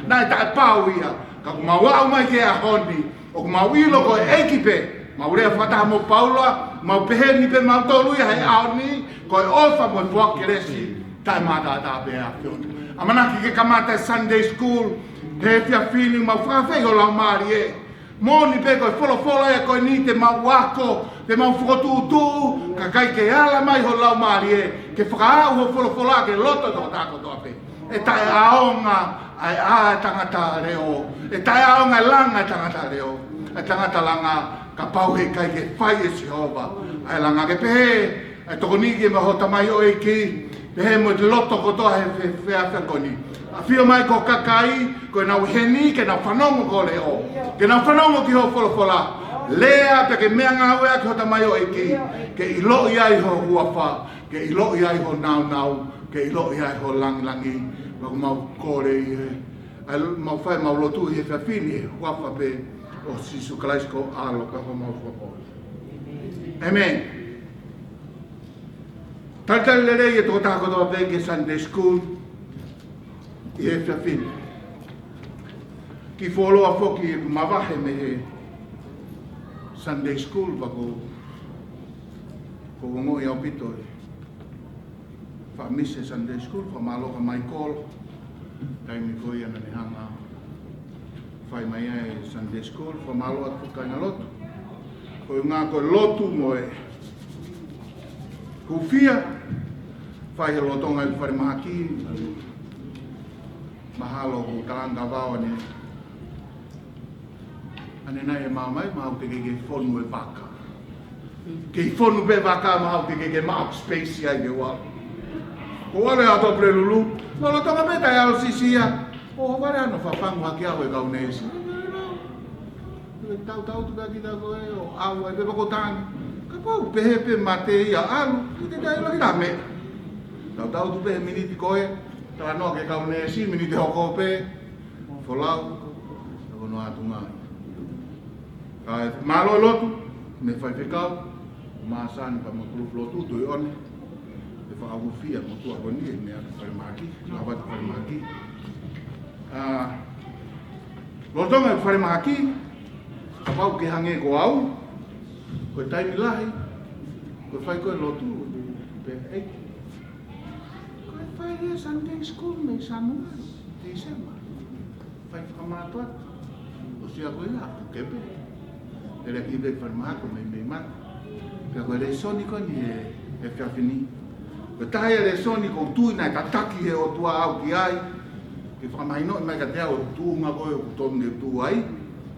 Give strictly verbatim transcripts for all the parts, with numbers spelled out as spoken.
Naʻe taʻepau ia, ka ʻoku mau aʻu mai ki he ʻaho ni, ʻoku mau ʻilo ko e ʻEiki pē. Mau lea fakataha mo Paula, mau pehē ni pē mautolu ia he ʻaho ni, ko e ʻofa mo e foaki kelesi taʻematatau pē ʻa e ʻAfiona. ʻAmanaki ke kamata e Sunday School he efiafi ni, mau fakaafeʻi ho laumālie. Moʻoni pē ko e folofola ia ko eni te mau ako, te mau fokotuʻutuʻu, ka ʻikai ke ala mai ho laumālie ke fakaaʻu ho folofola ki he loto ʻo e tokotaha kotoa pē. ʻE taʻeʻaonga ʻa e ʻā ʻa e tangata leʻo, ʻe taʻeʻaonga ʻa e langa ʻa e tangata leʻo, ʻa e tangata langa, kapau he ʻikai ke fai ʻe Sihova ʻa e langa. Ke pehē ʻa e tokoni ke maʻu ho tamaioʻeiki, pehē mo e loto kotoa he fe-, feʻauhi ko eni. ʻAfio mai ki ho kakai, ko ʻenau ʻi heni, ke nau fanongo ki ho leʻo, ke nau fanongo ki hoʻo folofola. Lea pea ke meʻangāueʻaki ho tamaioʻeiki, ke ʻiloʻi ai ho huafa, ke ʻiloʻi ai ho nāunau, ke ʻiloʻi ai ho langilangi. Mau mau kole ʻi he, ʻa e, mau fai mau lotu ʻi he efiafi ni he huafa pē ʻo Sīsū Kalaisi ko e ʻAlo pē ʻo homau Fakamoʻui. ʻĒmeni. Talitali lelei e tokotaha kotoa pē ki he Sunday School ʻi he efiafi ni. Kiʻi fuoloa foki ʻeku mavahe mei he Sunday School, pea ʻoku ou ongoʻi ʻaupito e faʻa miss e Sunday School, fakamālō kia Michael. Taimi ko ia naʻa ne hanga ʻo fai mai ai e Sunday School, fakamālō atu ki he kāingalotu. Ko e ngaahi ko e lotu mo e hūfia, fai he lolotonga e falemahaki, mahalo ko e talanga vao ni. ʻAnenai e maʻu mai, mahalo ʻoku teʻeki ke fonu e vaka. Kei fonu pē vaka, mahalo ʻoku teʻeki ke maʻu space ai ke ʻalu. Ko e ʻalu ʻa Tōpulelulu, lolotonga pē taʻeʻalu sisia. ʻO vale ano fafangu hake au e kau neesi. Tautau tu pē kita ko ē, ʻo ʻalu ai pē pako tangi. Kapau pehē pē mate ia ʻalu, ʻikai te taʻeʻilo ki ha meʻa. Tautau tu pē he miniti ko ē, talanoa ki he kau neesi, miniti hoko pē. Folau, ʻa ko no atu ngai. Ka e mālō e lotu mei he faifekau, māsani pea mo e kulupu lotu, Tuʻi ʻOne, ʻe fakaʻuhia mo tuʻa ko eni, ʻe meʻa ki he falemahaki, lava ki he falemahaki. ʻA, lolotonga e falemahaki, kapau ke hangē ko au, ko e taimi lahi, ko e fai ko ē lotu, pehē, ʻEiki, ko e fai e Sunday School mei Sānuali, Tīsema. Fai fakamātoato. ʻOsi ia ko ia, ʻoku kehe pē. Lele ki he falemahaki mei, mei mata. Pea ko e lēsoni ko eni he, he efiafi ni. Ko e taha e lēsoni ʻoku ou tui naʻe tataki he ʻOtua au ki ai. Ke fakamahinoʻi mai kiate au e tuʻunga ko ē ʻoku totonu ke tuʻu ai.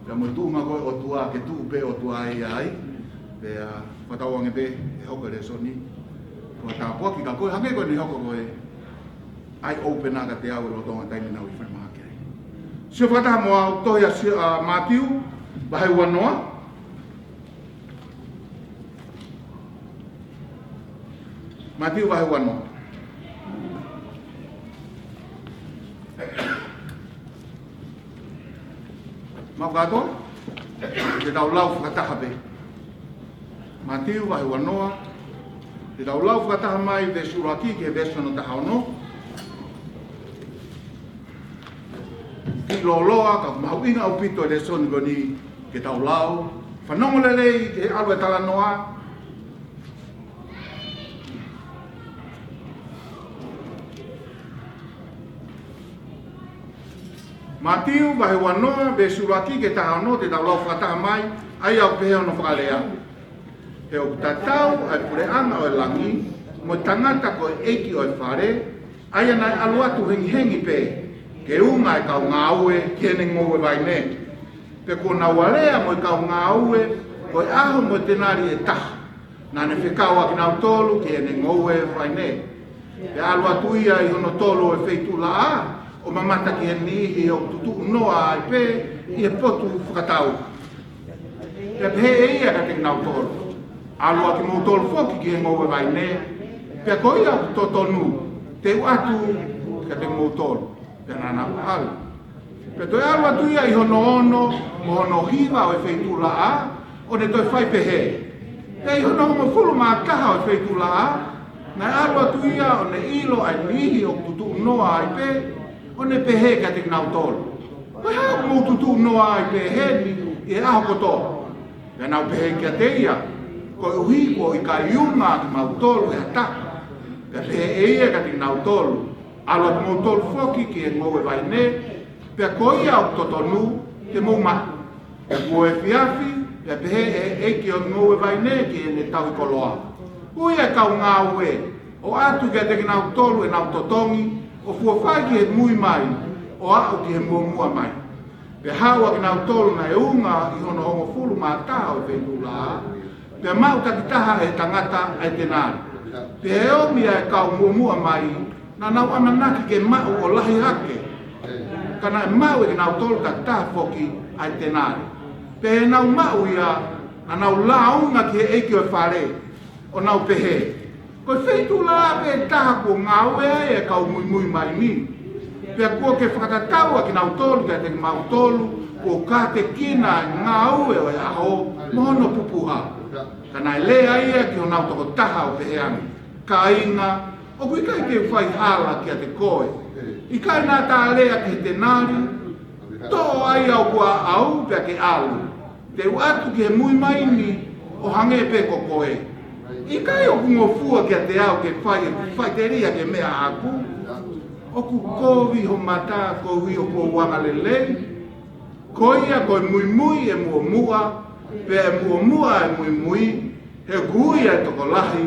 Pea mo e tuʻunga ko ē ʻOtua ke tuʻu pē ʻOtua ai ai. Pea fakatauange pē ʻe hoko e lēsoni ko e tāpuaki kiate koe, hangē ko eni hoko ko e eye opener kiate au lolotonga e taimi naʻa ku ʻi falemahaki ai. Sio fakataha mo au tohi ʻa Sio-, ʻa Mātiu, vahe uanoa. Mātiu vahe uanoa. Mau kātoa, te tau lau fakataha pē. Mātiu vahe uanoa, te tau lau fakataha mai veesi ʻuluaki ki he veesi hono taha ono. Kiʻi lōloa, ka mahuʻinga ʻaupito e lēsoni ko eni ke tau lau. Fanongo lelei ki he ʻalu e talanoa. Mātiu vahe uanoa, veesi ʻuluaki ki he taha ono, te tau lau fakataha mai, ʻa ia ʻoku pehē hono fakalea. He ʻoku tatau ʻa e puleʻanga ʻo e langi mo e tangata ko e ʻeiki ʻo e fale, ʻa ia naʻe ʻalu atu hengihengi pē ke unga e kau ngāue ki heʻene ngoue vaine. Pea kuo nau alea mo e kau ngāue ko e ʻaho mo e tenali ʻe taha naʻa ne fekau ʻakinautolu ki heʻene ngoue vaine. Pea ʻalu atu ia ʻi hono tolo ʻo e feituʻulaʻā, ʻo mamata ki he niʻihi ʻoku tutuʻu noa ai pē ʻi he potu fakatau. Pea pehē ʻe ia kiate kinautolu, ʻAlu ʻa kimoutolu foki ki he ngoue vaine, pea ko ia ʻoku totonu te u ʻatu kiate kimoutolu. Pea naʻa nau ʻalu. Pea toe ʻalu atu ia ʻi hono ono mo hono hiva ʻo e feituʻulaʻā, ʻo ne toe fai pehē. Pea ʻi hono hongofulu mā taha ʻo e feituʻulaʻā, naʻe ʻalu atu ia ʻo ne ʻilo ʻa e niʻihi ʻoku tutuʻu noa ai pē, ʻo ne pehē kiate kinautolu, Ko e hā ʻoku mou tutuʻu noa ai pehē ni ʻi he ʻaho kotoa? Pea nau pehē kiate ia, Koeʻuhi kuo ʻikai unga kimautolu ʻe ha taha. Pea pehē ʻe ia kiate kinautolu, ʻAlu atu moutolu foki ki he ngoue vaine, pea ko ia ʻoku totonu te mou maʻu. Pea kuo efiafi, pea pehē ʻe he ʻeiki ʻo e ngoue vaine ki heʻene tauhi koloa, Ui ʻa e kau ngāue, ʻo ʻatu kiate kinautolu ʻenau totongi, ʻo fua fai ki he mui mai, ʻo aʻu ki he muʻomuʻa mai. Pea haʻu ʻa kinautolu naʻe unga ʻi hono hongofulu mā taha ʻo e feituʻulaʻā, pea maʻu takitaha ʻe he tangata ʻa e tenali. Pea ʻi he ʻomi ʻa e kau muʻomuʻa mai, naʻa nau ʻamanaki ke maʻu ʻo lahi hake, ka naʻe maʻu ʻe kinautolu takitaha foki ʻa e tenali. Pea ʻi heʻenau maʻu ia, naʻa nau lāunga ki he ʻeiki ʻo e fale, ʻo nau pehē, Ko e feituʻulaʻā pē taha kuo ngāue ai ʻa e kau muimui mai ni. Pea kuo ke fakatatau ʻa kinautolu kiate kimautolu, kuo kātekina ʻa e ngāue ʻo e ʻaho mo hono pupuha. Ka naʻe lea ia ki honau tokotaha ʻo pehē ange, Kāinga, ʻoku ʻikai te u fai hala kiate koe? ʻIkai naʻa ta lea ki he tenali, Toʻo ʻa ia ʻoku ʻaʻau pea ke ʻalu, te u ʻatu ki he mui mai ni ʻo hangē pē ko koe? ʻIkai ʻoku ngofua kiate au ke fai ʻeku faʻiteliha ki he meʻa ʻaʻaku? ʻOku kovi ho mata koeʻuhi ʻoku ou angalelei. Ko ia ko e muimui ʻe muʻomuʻa, pea ʻe muʻomuʻa ʻe muimui, he ʻoku ui ʻa e tokolahi,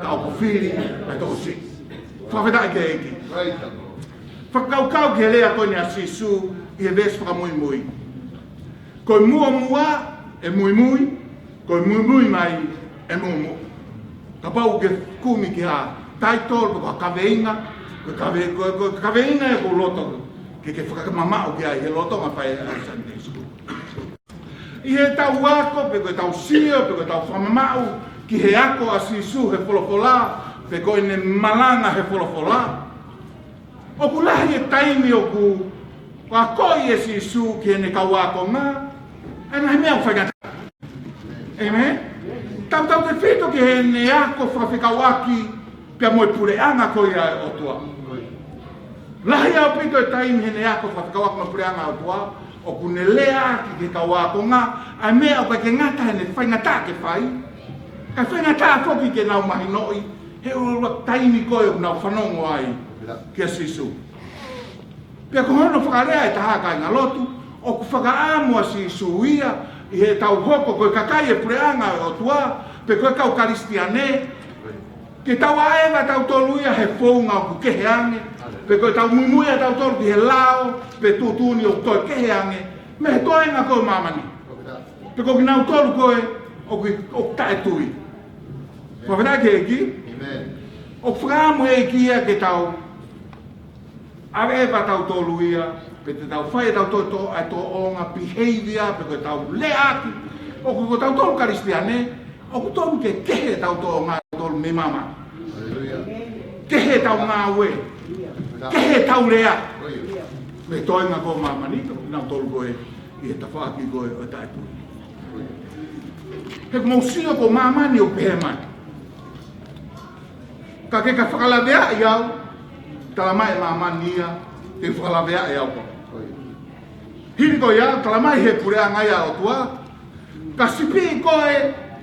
ka ʻoku fili ʻa e tokosiʻi. Fakafetaʻi ki he ʻEiki. Fakakaukau ki he lea ko eni ʻa Sīsū ʻi he veesi fakamuimui. Ko e muʻomuʻa ʻe muimui, ko e muimui mai ʻe muʻomuʻa. Kapau ke kumi ki ha taitolo pe ko ha kaveinga, ko e kave-, ko e, ko e kaveinga ʻe ko loto ke, ke fakamamaʻo ki ai he lolotonga fai ʻa e Sunday School. ʻI heʻetau ako, pe ko ʻetau sio, pe ko ʻetau fakamamaʻo ki he ako ʻa Sīsū he folofola, pe ko ʻene malanga he folofola, ʻoku lahi e taimi ʻoku akoʻi ʻe Sīsū ki heʻene kau ākonga ʻa e ngaahi meʻa ʻoku faingataʻa. ʻĒmeni? Tautautefito ki heʻene ako fakafekauʻaki pea mo e puleʻanga ko ia ʻo e ʻOtua. Lahi ʻaupito e taimi heʻene ako fakafekauʻaki mo e puleʻanga ʻo e ʻOtua, ʻoku ne leaʻaki ki he kau ākonga ʻa e meʻa ʻoku ʻikai ke ngata heʻene faingataʻa ke fai, kae faingataʻa foki ke nau mahinoʻi he ʻuluaki taimi ko ē ʻoku nau fanongo ai kia Sīsū. Pea ko hono fakalea ʻe taha, kāingalotu, ʻoku fakaʻamu ʻa Sīsū ia ʻi heʻetau hoko ko e kakai e puleʻanga ʻo e ʻOtua, pe ko e kau Kalisitiane, ke tau ʻaʻeva tautolu ia he founga ʻoku kehe ange, pe ko ʻetau muimui ʻa tautolu ki he lao, pe tuʻutuʻuni ʻoku toe kehe ange mei he toenga ko ē ʻo māmani, pe ko kinautolu ko ē ʻoku, ʻoku taʻetui. Fakafetaʻi ki he ʻEiki. ʻĒmeni. ʻOku fakaʻamu e ʻEiki ia ke tau ʻaʻeva tautolu ia, pe te tau fai ʻetau tō-, tō-, ʻa e tōʻonga behavior, pe ko ʻetau leaʻaki, ʻoku ko tautolu Kalisitiane, ʻoku tonu ke kehe ʻetau tōʻonga tautolu mei māmani. Haleluia. Kehe ʻetau ngāue. Kehe ʻetau lea mei he toenga ko ē ʻo māmani, ko kinautolu ko ē ʻi he tafaʻaki ko ē ʻo e taʻetui. He ʻoku mou sio ko māmani ʻoku pehē mai, Ka ke ka fakalaveaʻi au, talamai ʻe māmani ia, te u fakalaveaʻi au koe. Hili ko ia, talamai he puleʻanga ia ʻo e ʻOtua, Ka sipiʻi koe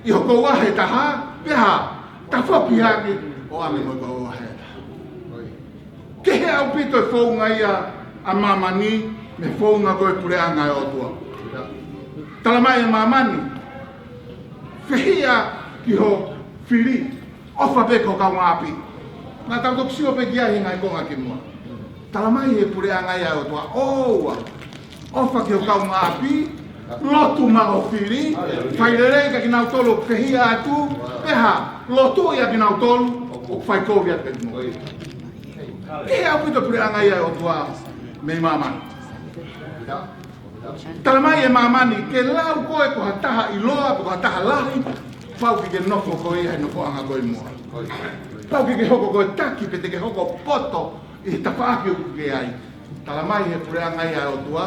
ʻi ho kouʻahe ʻe taha, pea tafoki ange ʻo ʻange mo e kouʻahe ʻe taha. Kehe ʻaupito e founga ia ʻa māmani mei he founga ko e puleʻanga ʻo e ʻOtua. Talamai ʻe māmani, Fehiʻa ki ho fili, ʻofa pē ki ho kaungāʻapi. Naʻa tau toki sio pē ki ai he ngaahi konga kimuʻa. Talamai he puleʻanga ia ʻo e ʻOtua, ʻOua, ʻofa ki ho kaungāʻapi, lotu maʻa ho fili, fai lelei kia kinautolu ʻoku fehiʻa atu, pea lotuʻi ʻa kinautolu ʻoku fai kovi atu pē mo. Kehe ʻaupito e puleʻanga ia ʻo e ʻOtua mei māmani. Talamai ʻe māmani, ke lau koe ko ha taha ʻiloa, pe ko ha taha lahi, pau ke ke nofo koe ia he nofoʻanga ko ē ʻi muʻa. Pau ke ke hoko ko e taki, pe te ke hoko poto ʻi he tafaʻaki ʻoku ke ʻi ai. Talamai he puleʻanga ia ʻo e ʻOtua,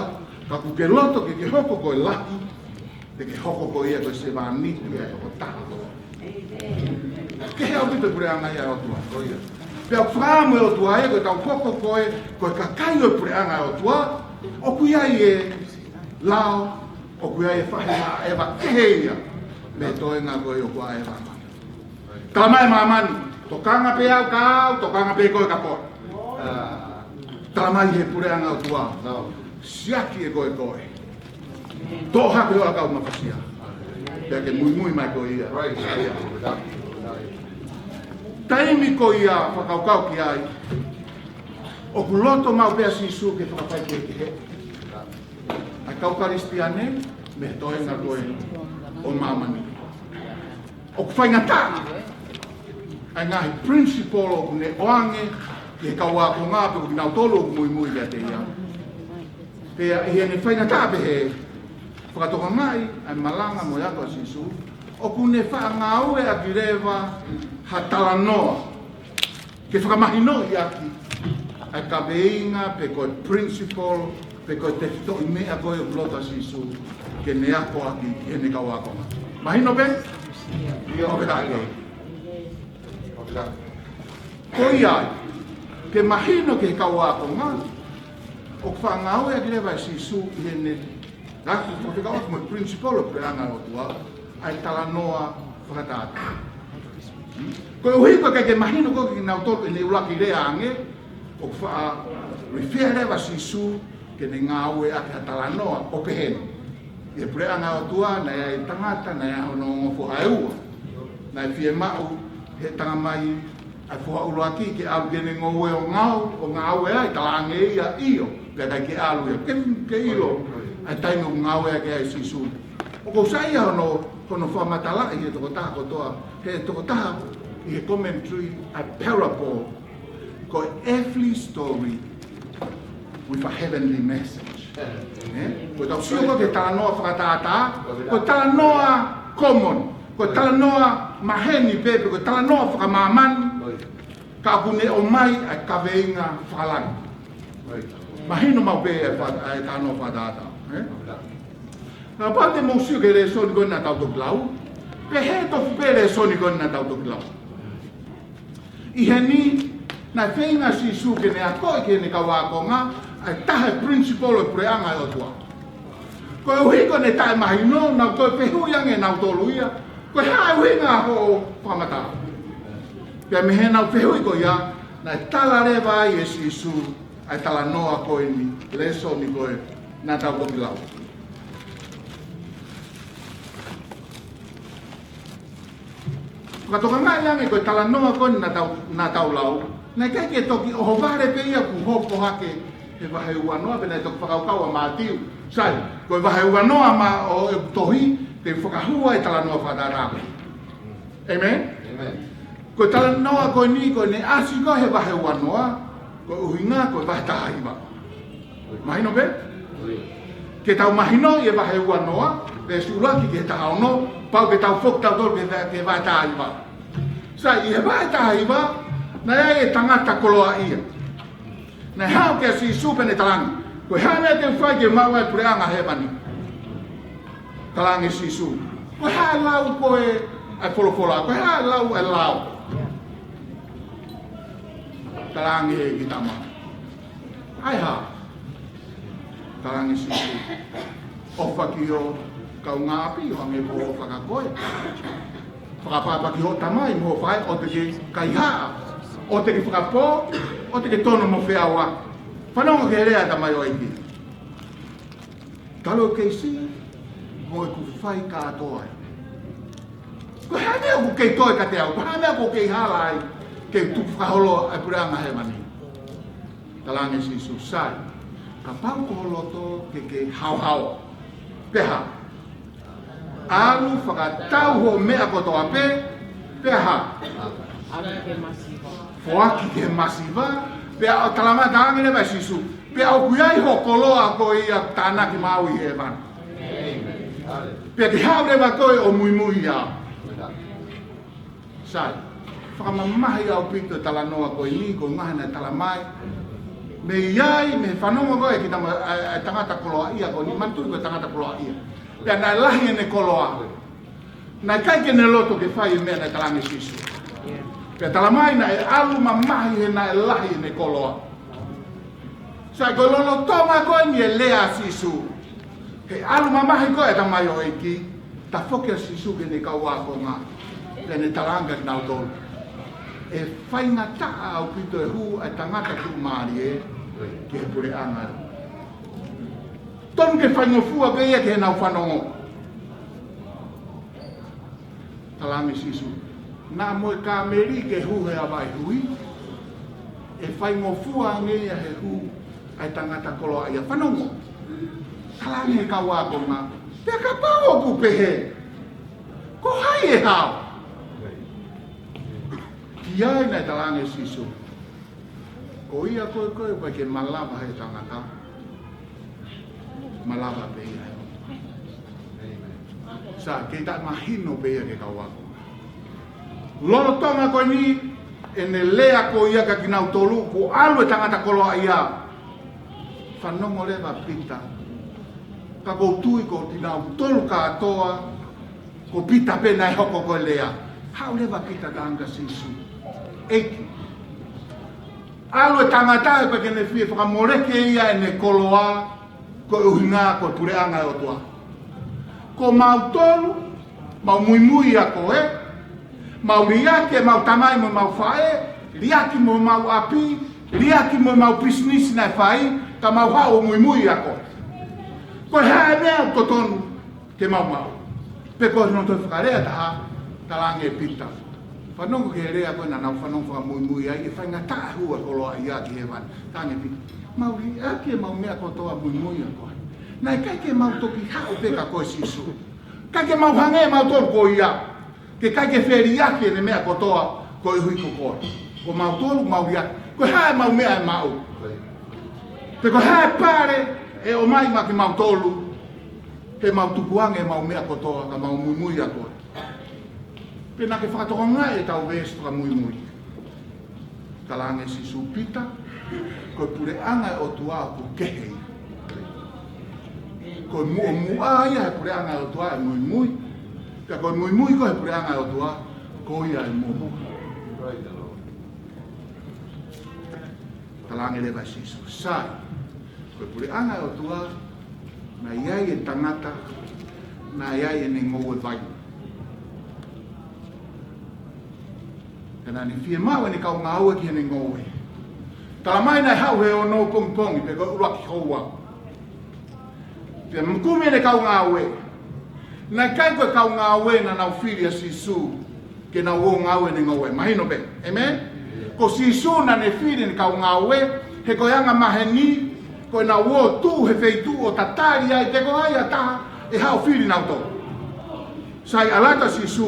ka ʻoku ke loto ke ke hoko ko e lahi, te ke hoko koe ia ko e sevāniti ia ʻe toko taha. Kehe ʻaupito e puleʻanga ia ʻo e ʻOtua. Pea ʻoku fakaʻamu e ʻOtua ia, ko ʻetau hoko ko ē ko e kakai ʻo e puleʻanga ʻo e ʻOtua, ʻoku ʻi ai e lao, ʻoku ʻi ai e faʻahinga ʻeva kehe ia mei he toenga ko ē ʻoku ʻa ʻeva. Tala mai māmani, tokanga pē au ka au, tokanga pē koe ka koe. Tala mai he puleʻanga ʻo e ʻOtua, siʻaki ʻe koe koe. Toʻo hake hoʻo ʻakau mafasia. Pea ke muimui mai koe ia. Taimi ko ia fakakaukau ki ai, ʻoku loto maʻu pē ʻa Sīsū ke fakafaikehekeheʻi ʻa e kau Kalisitiane mei he toenga ko ē ʻo māmani. ʻOku faingataʻa ʻa e ngaahi principle ʻoku ne ʻoange ki he kau ākonga pe ko kinautolu ʻoku muimui kiate ia. Pea ʻi heʻene faingataʻa pehē, fakatokangaʻi ʻa e malanga mo e ako ʻa Sīsū, ʻoku ne faʻa ngāueʻaki leva ha talanoa ke fakamahinoʻi ʻaki ʻa e kaveinga pe ko e principle pe ko e tefitoʻi meʻa ko ē ʻoku loto ʻa Sīsū ke ne akoʻaki ki heʻene kau ākonga. Mahino pē? ʻIo, ʻoku ʻikai. Ko ia ai, ke mahino ki he kau ākonga, ʻoku faʻa ngāueʻaki leva ʻe Sīsū ʻi heʻene ngaahi fakafekauʻaki mo e principle ʻo e puleʻanga ʻo e ʻOtua, ʻa e talanoa fakatātā. Koeʻuhi ko e ʻikai ke mahino ko ē kinautolu ʻene ʻuluaki lea ange, ʻoku faʻa refer leva ʻa Sīsū ke ne ngāueʻaki ha talanoa ʻo pehē ni. ʻI he puleʻanga ʻo e ʻOtua, naʻe ʻi ai e tangata, naʻe ʻi ai hono ongo foha ʻe ua. Naʻe fiemaʻu he tangata mai ʻa e foha ʻuluaki ke ʻalu ki heʻene ngoue ʻo ngāu-, ʻo ngāue ai, talaange ia ʻio, pea ʻikai ke ʻalu ia. Ke, ke ʻilo ʻa e taimi ʻoku ngāueʻaki ai ʻe Sīsū. ʻOku ou saiʻia hono, hono fakamatalaʻi he tokotaha kotoa, he tokotaha ʻi he commentary, ʻa e parable, ko e earthly story with a heavenly message. Ē? Ko ʻetau sio ko ē ki he talanoa fakatātā, ko e talanoa common, ko e talanoa maheni pē, pe ko e talanoa fakamāmani, ka ʻoku ne ʻomai ʻa e kaveinga fakalangi. Mahino maʻu pē ʻa e fa-, ʻa e talanoa fakatātā. Ē? Kapau te mou sio ki he lēsoni ko ē naʻa tau toki lau, pehē tofu pē lēsoni ko ē naʻa tau toki lau. ʻI heni, naʻe feinga ʻa Sīsū ke ne akoʻi ki heʻene kau ākonga ʻa e taha e principle ʻo e puleʻanga ʻo e ʻOtua. Koeʻuhi ko ʻene taʻemahino, naʻa nau toe fehuʻi ange ʻenautolu ia, ko e hā e ʻuhinga hoʻo fakamatala? Pea mei heʻenau fehuʻi ko ia, naʻe tala leva ai ʻe Sīsū ʻa e talanoa ko eni, lēsoni ko ē naʻa tau toki lau. Fakatokangaʻi ange ko e talanoa ko eni naʻa tau, naʻa tau lau, naʻe ʻikai ke toki ʻohovale pē ia kuo hoko hake he vahe uanoa, pea naʻe toki fakakaukau ʻa Mātiu, sai, ko e vahe uanoa ma ʻo e tohi, te u fakahū ai e talanoa fakatātā ko ē. ʻĒmeni? ʻĒmeni. Ko e talanoa ko eni, ko ʻene ʻasi ko ē he vahe uanoa, ko e ʻuhinga ko e vahe taha hiva. Mahino pē? Ke tau mahinoʻi e vahe uanoa, veesi ʻuluaki ki he taha ono, pau ke tau foki tautolu ki he, ki he vahe taha hiva. Sai, ʻi he vahe taha hiva, naʻe ʻi ai e tangata koloaʻia. Naʻe haʻu kia Sīsū pea ne talaange, ko e hā e meʻa te u fai ke maʻu ai e puleʻanga hēvani? Talaange ʻe Sīsū, ko e hā e lau ko ē ʻa e folofola, ko e hā e lau ʻa e lao? Talaange ʻe he kiʻi tama, ʻa e hā? Talaange ʻe Sīsū, ʻofa ki ho kaungāʻapi ʻo hangē ko hoʻo ʻofa kia koe. Fakapapau ki hoʻo tamai mo hoʻo faʻē, ʻoua te ke kaihaʻa, ʻoua te ke fakapō, ʻoua te ke tono mo feʻauaki. Fanongo ki he lea ʻa e tamaioʻeiki. Talu ʻeku kei siʻi, mo ʻeku fai kātoa. Ko e hā e meʻa ʻoku kei toe kiate au, ko e hā e meʻa ʻoku kei hala ai ke u tuku fakaholo ʻa e puleʻanga hēvani? Talaange ʻe Sīsū, sai, kapau ko ho loto ke ke haohaoa, pea hā? ʻAlu fakatau hoʻo meʻa kotoa pē, pea hā? ʻAlu ki he masiva. Foaki ki he masiva, pea ʻo talamai, talaange leva ʻe Sīsū, pea ʻoku ʻi ai hoʻo koloa ko ia ʻoku tānaki maʻau ʻi hēvani. Pea ke haʻu leva koe ʻo muimui au. Sai, fakamamahi ʻaupito e talanoa ko eni, ko e ngaahi naʻe talamai. Mei ai, mei he fanongo ko ē ʻa e kiʻi tama, ʻa e, ʻa e tangata koloaʻia ko eni, manatuʻi ko e tangata koloaʻia. Pea naʻe lahi ʻene koloa. Naʻe ʻikai ke ne loto ke fai e meʻa naʻe talaange ʻe Sīsū. Pea talamai naʻe ʻalu mamahi he naʻe lahi ʻene koloa. Sai, ko e lolotonga ko eni e lea ʻa Sīsū, he ʻalu mamahi ko ē ʻa e tamaioʻeiki, tafoki ʻa Sīsū ki heʻene kau ākonga, pea ne talaange kiate kinautolu, ʻe faingataʻa ʻaupito e hū ʻa e tangata tuʻumālie ki he puleʻanga. Tonu ke faingofua pē ia ki heʻenau fanongo. Talaange Sīsū, naʻa mo e kāmeli ke hū he ʻavaihui, ʻe faingofua ange ia he hū ʻa e tangata koloaʻia. Fanongo. Talaange ʻe he kau ākonga, pea kapau ʻoku pehē, ko hai ʻe hao? Ki ai naʻe talaange ʻe Sīsū, ko ia ko ē ʻoku ʻikai ke malava ʻe he tangata, malava pē ia ʻe he ʻOtua. Sai, kei taʻemahino pē ia ki he kau ākonga. Lolotonga ko eni ʻene lea ko ia kiate kinautolu, kuo ʻalu e tangata koloaʻia. Fanongo leva Pita. Ka ʻoku ou tui ko kinautolu kātoa, ko Pita pē naʻe hoko ko e lea. Haʻu leva Pita talaange kia Sīsū, ʻEiki, ʻalu e tangata he ʻikai ke ne fie fakamoleki ʻe ia ʻene koloa, ko e ʻuhinga ko e puleʻanga ʻo e ʻOtua. Ko mautolu, mau muimui ʻia koe, mau liʻaki ʻemau tamai mo ʻemau faʻē, liʻaki mo ʻemau ʻapi, liʻaki mo ʻemau pisinisi naʻe fai, ka mau haʻu ʻo muimui ʻia koe. Ko e hā e meʻa ʻoku totonu ke mau maʻu? Pea ko hono toe fakalea ʻe taha, talaange ʻe Pita, fanongo ki he lea ko ē naʻa nau fanongo fakamuimui ai, ʻe faingataʻa e hū ʻa e koloaʻia ki hēvani. Talaange ʻe Pita, mau liʻaki ʻemau meʻa kotoa muimui ʻia koe. Naʻe ʻikai ke mau toki haʻu pē kia koe Sīsū. ʻIkai ke mau hangē mautolu ko ia, ke ʻikai ke feliʻaki ʻene meʻa kotoa koeʻuhi ko koe. Ko mautolu mau liʻaki. Ko e hā ʻemau meʻa ʻe maʻu? Pe ko e hā e pale ʻe ʻomai maʻa kimautolu, he mau tukuange ʻemau meʻa kotoa ka mau muimui ʻia koe? Pea naʻa ke fakatokangaʻi ʻetau veesi fakamuimui. Talaange ʻe Sīsū, Pita, ko e puleʻanga ʻo e ʻOtua ʻoku kehe ia. Ko e muʻomuʻa ia he puleʻanga ʻo e ʻOtua ʻa e muimui. Ka ko e muimui ko ē he puleʻanga ʻo e ʻOtua, ko ia ʻa e muʻomuʻa. Talaange leva ʻe Sīsū, sai, ko e puleʻanga ʻo e ʻOtua, naʻe ʻi ai e tangata naʻe ʻi ai ʻene ngoue vaine. Pea naʻa ne fiemaʻu ʻene kau ngāue ki heʻene ngoue. Talamai naʻe haʻu he ono pongipongi pe ko e ʻuluaki houa. Pea kumi ʻene kau ngāue. Naʻe ʻikai ko e kau ngāue naʻa nau fili ʻa Sīsū ke nau ō ʻo ngāue ʻene ngoue. Mahino pē. ʻĒmeni? Ko Sīsū naʻa ne fili ʻene kau ngāue, he ko e angamaheni, ko ʻenau ō ʻo tuʻu he feituʻu ʻo tatali ai, pe ko hai ha taha ʻe haʻu ʻo fili kinautolu. Sai, ʻalu atu ʻa Sīsū,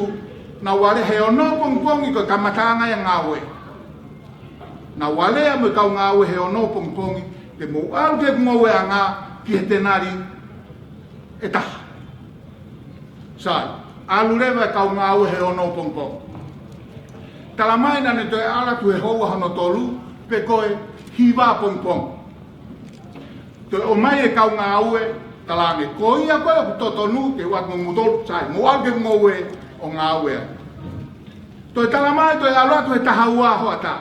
naʻa nau lea he ono pongipongi ko e kamataʻanga ia ʻo e ngāue. Naʻa nau lea mo e kau ngāue he ono pongipongi, te mou ʻalu ki he ngoueʻanga ki he tenali ʻe taha. Sai, ʻalu leva e kau ngāue he ono pongipongi. Talamai naʻa ne toe ʻalu atu he houa hono tolu, pe ko e hiva pongipongi. Toe ʻomai e kau ngāue, talaange, ko ia ko ē ʻoku totonu, te u ʻoatu mo moutolu, sai, mou ʻalu ki he ngoue ʻo ngāue ai. Toe talamai, toe ʻalu atu he taha ua hoʻatā.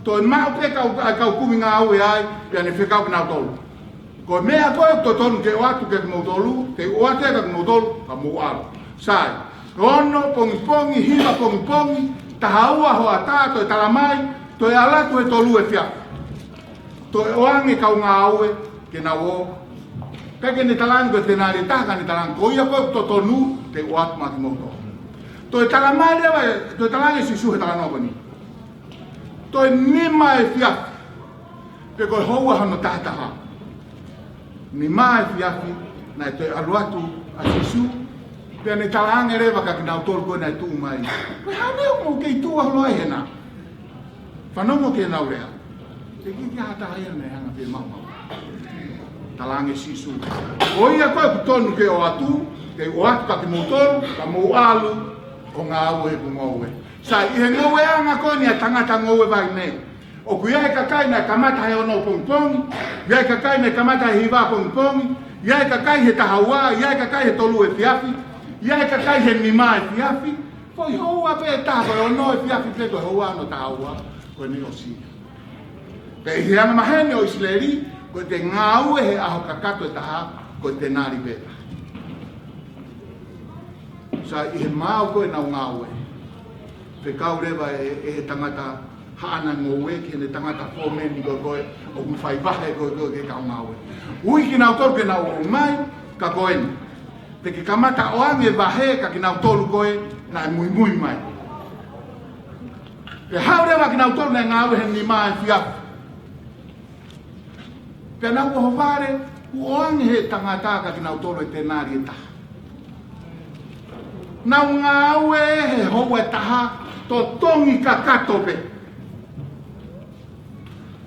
Toe maʻu pē kau, ʻa e kau kumi ngāue ai, pea ne fekau kinautolu. Ko e meʻa ko ē ʻoku totonu ke ʻoatu kiate kimoutolu, te u ʻoatu ia kiate kimoutolu, ka mou ʻalu. Sai, ono pongipongi, hiva pongipongi, taha ua hoʻatā, toe talamai, toe ʻalu atu he tolu efiafi. Toe ʻoange kau ngāue ke nau ō. ʻIkai ke ne talaange ko e tenali ʻe taha, ka ne talaange ko ia ko ē ʻoku totonu, te u ʻoatu maʻa kimoutolu. Toe talamai leva, toe talaange ʻe Sīsū he talanoa ko eni, toe nima efiafi, pe ko e houa hono tahataha. Nima efiafi, naʻe toe ʻalu atu ʻa Sīsū, pea ne talaange leva kia kinautolu ko ē naʻe tuʻu mai, ko e hā e meʻa ʻoku mou kei tuʻu holo ai hena? Fanongo ki heʻenau lea. Teʻeki ke ʻi ai ha taha ia naʻe hanga ʻo fiemaʻu maʻu. Talaange ʻe Sīsū, ko ia ko ē ʻoku totonu ke ʻoatu, te u ʻoatu kiate kimoutolu, ka mou ʻalu ʻo ngāue ʻeku ngoue. Sai, ʻi he ngoueʻanga ko eni ʻa e tangata ngoue vaine, ʻoku ʻi ai e kakai naʻe kamata he ono pongipongi, ʻi ai e kakai naʻe kamata he hiva pongipongi, ʻi ai e kakai he taha ua, ʻi ai e kakai he tolu efiafi, ʻi ai e kakai he nima efiafi. Ko e houa pē ʻe taha, ko e ono efiafi pē ko e houa hono taha ua, ko ʻene ʻosi. Pea ʻi he angamaheni ʻo ʻIsileli, ko ʻete ngāue he ʻaho kakato ʻe taha, ko e tenali pē taha. Sai, ʻi he maau ko ē ʻenau ngāue, fekau leva ʻe, ʻe he tangata haʻana ngoue ki heʻene tangata fōmeni ko ē, ko ē ʻoku fai vahe ko ē, ko ē ki he kau ngāue. Ui kinautolu ke nau ō mai, ka ko eni. Te ke kamata ʻoange vahe kia kinautolu ko ē naʻe muimui mai. Pea haʻu leva kinautolu naʻe ngāue he nima efiafi. Pea nau ʻohovale, kuo ʻoange ʻe he tangata kia kinautolu e tenali ʻe taha. Nau ngāue he houa ʻe taha, totongi kakato pē.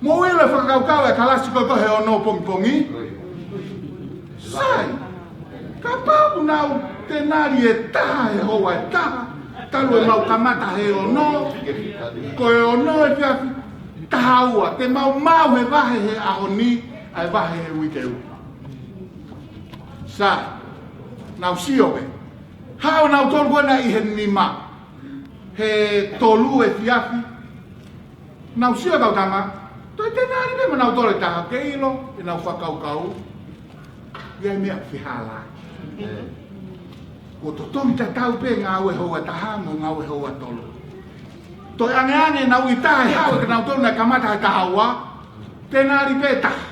Mou ʻilo e fakakaukau ʻa e kalasi ko ē he ono pongipongi? Sai. Kapau ʻoku nau tenali ʻe taha he houa ʻe taha, talu ʻemau kamata he ono, ko e ono efiafi, taha ua, te mau maʻu he vahe he ʻaho ni, ʻa e vahe he uike ua. Sai. Nau sio pē. Haʻu nautolu ko ē naʻe ʻi he nima, he tolu efiafi, nau sio e kau tama, toe tenali pē maʻanautolu ʻe taha, ke ʻilo ʻenau fakakaukau, ʻi ai e meʻa ʻoku fehālaaki. Kuo totongi tatau pē ngāue houa ʻe taha mo e ngāue houa ʻe tolu. Toe angeange naʻa nau ʻi taha he haʻu ʻa kinautolu naʻe kamata he taha ua, tenali pē ʻe taha.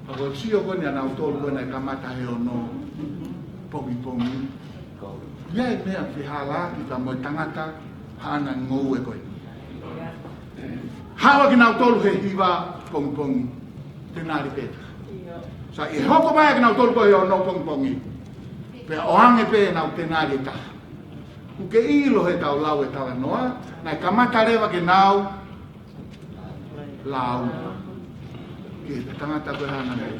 Ka ko e sio ko eni ʻanautolu ko ē naʻe kamata he ono pongipongi, ʻi ai e meʻa ʻoku fehālaaki pea mo e tangata haʻana ngoue ko ē. Haʻu ʻa kinautolu he hiva pongipongi, tenali pē taha. Sai, ʻi he hoko mai ʻa kinautolu ko ē he ono pongipongi, pea ʻoange pē ʻenau tenali ʻe taha. ʻOku ke ʻilo heʻetau lau e talanoa, naʻe kamata leva ke nau lau ki he tangata ko ē haʻana ngoue.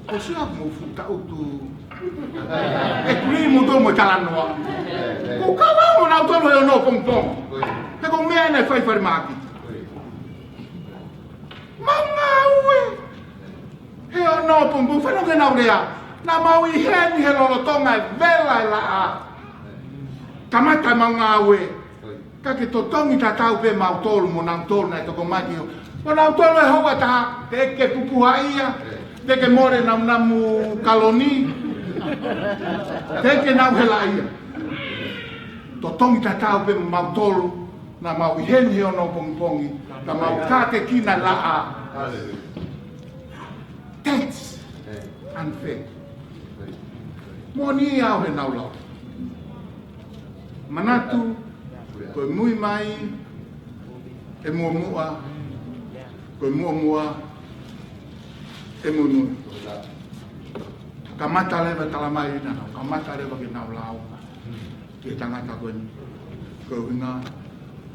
ʻOsi ia mo futa utu. ʻE kuli mo tō mo talanoa. Ko e kau ʻanautolu he ono pongipongi. He ko e meʻa naʻe fai falemahaki. Mau ngāue he ono pongipongi, fanongo ki heʻenau lea. Naʻa mau ʻi heni he lolotonga e vela e laʻā. Kamata ʻemau ngāue. Ka ke totongi tatau pē mautolu mo nautolu naʻe toko mai ki ho. Ko nautolu he houa ʻe taha, teʻeki ke pupuhaʻia, teʻeki ke mole namunamu kaloni, teʻeki ke nau helaʻia. Totongi tatau pē mautolu, naʻa mau ʻi heni he ono pongipongi, ka mau kātekina laʻā. That's unfair. Moʻoni ia ʻoku nau lau. Manatu, ko e muimui ʻe muʻomuʻa, ko e muʻomuʻa ʻe muimui. Kamata leva talamai naʻa nau kamata leva ke nau lau ki he tangata ko eni. Ko e ʻuhinga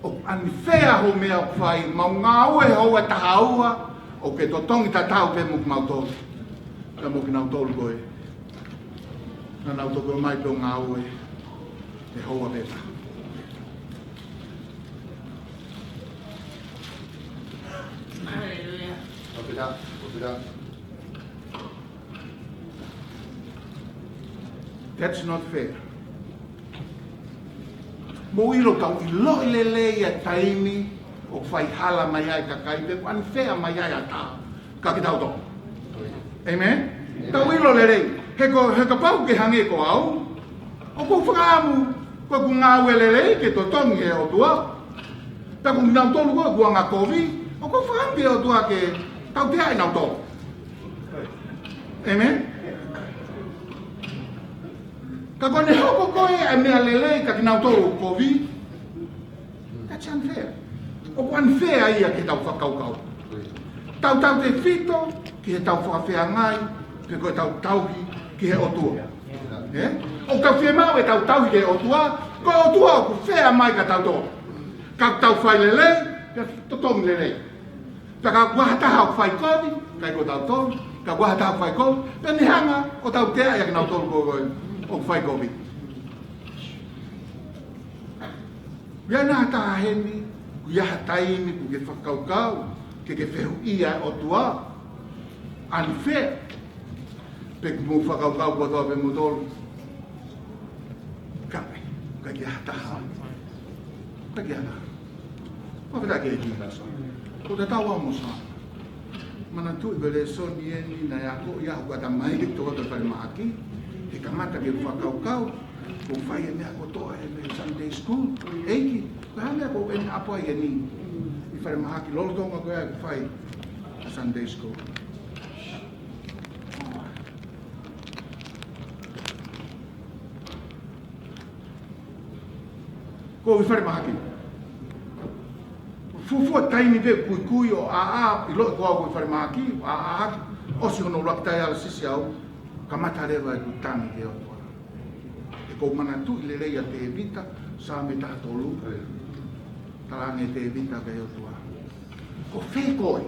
ʻoku unfair hoʻo meʻa ʻoku fai, mau ngāue he houa ʻe taha ua, ʻoku ke totongi tatau pē mo kimautolu. Ka mo kinautolu ko ē naʻa nau toko mai pē ʻo ngāue he houa pē taha. Hallelujah. Open up, open up. That's not fair. Mou ʻilo, tau ʻiloʻi lelei ʻa e taimi ʻoku fai hala mai ai e kakai, pe ʻoku unfair mai ai ʻa e taha kia kitautolu. Amen? Tau ʻilo lelei. He ko, he kapau ke hangē ko au, ʻoku ou fakaʻamu ko ʻeku ngāue lelei ke totongi ʻe he ʻOtua. Pea ko kinautolu ko ē ʻoku angakovi, ʻoku ou fakaʻamu ki he ʻOtua ke tauteaʻi kinautolu. Amen? Ka ko ʻene hoko ko ē ʻa e meʻa lelei kia kinautolu ʻoku kovi, that's unfair. ʻOku unfair ia ki heʻetau fakakaukau. Tautautefito ki heʻetau fakafeangai, pe ko ʻetau tauhi ki he ʻOtua. Ē? ʻOku tau fiemaʻu ʻetau tauhi ki he ʻOtua, ko e ʻOtua ʻoku fair mai kia tautolu. Ka tau fai lelei, pea totongi lelei. Pea kapau ʻoku ʻi ai ha taha ʻoku fai kovi, ʻikai ko tautolu, kapau ʻoku ʻi ai ha taha ʻoku fai kovi, pea ne hanga ʻo tauteaʻi ʻa kinautolu ko ē ʻoku fai kovi. ʻI ai nai ha taha heni, ʻoku ʻi ai ha taimi ʻoku ke fakakaukau ke ke fehuʻia e ʻOtua? Unfair. Pe ʻoku mou fakakaukau kotoa pē moutolu Ke ha taha. Ka ke ana. Ko fita ke ki. Ko tatau mo sa. Manatuʻi ko e lēsoni eni naʻe akoʻi ʻe hoku ʻatamai ke u toʻo atu e falemahaki. He kamata ke fakakaukau. Ko e fai e meʻa kotoa he meʻa Sunday school. ʻEiki, ko e hā e meʻa ʻoku ou ʻena ʻapu ai eni ʻi falemahaki lolotonga ko ē ʻeku fai ʻa e Sunday school. Ko e falemahaki. Fuofua taimi pē kuikui ʻo ʻā, ʻiloʻi ko au ko e falemahaki, ʻā, ʻā, ʻosi hono ʻuluaki dialysis au, kamata leva ʻeku tangi ki he ʻOtua. He ʻoku ou manatuʻi lelei ʻa Tēvita, Saame taha tolu. Talaange ʻe Tēvita ki he ʻOtua, ko fē koe?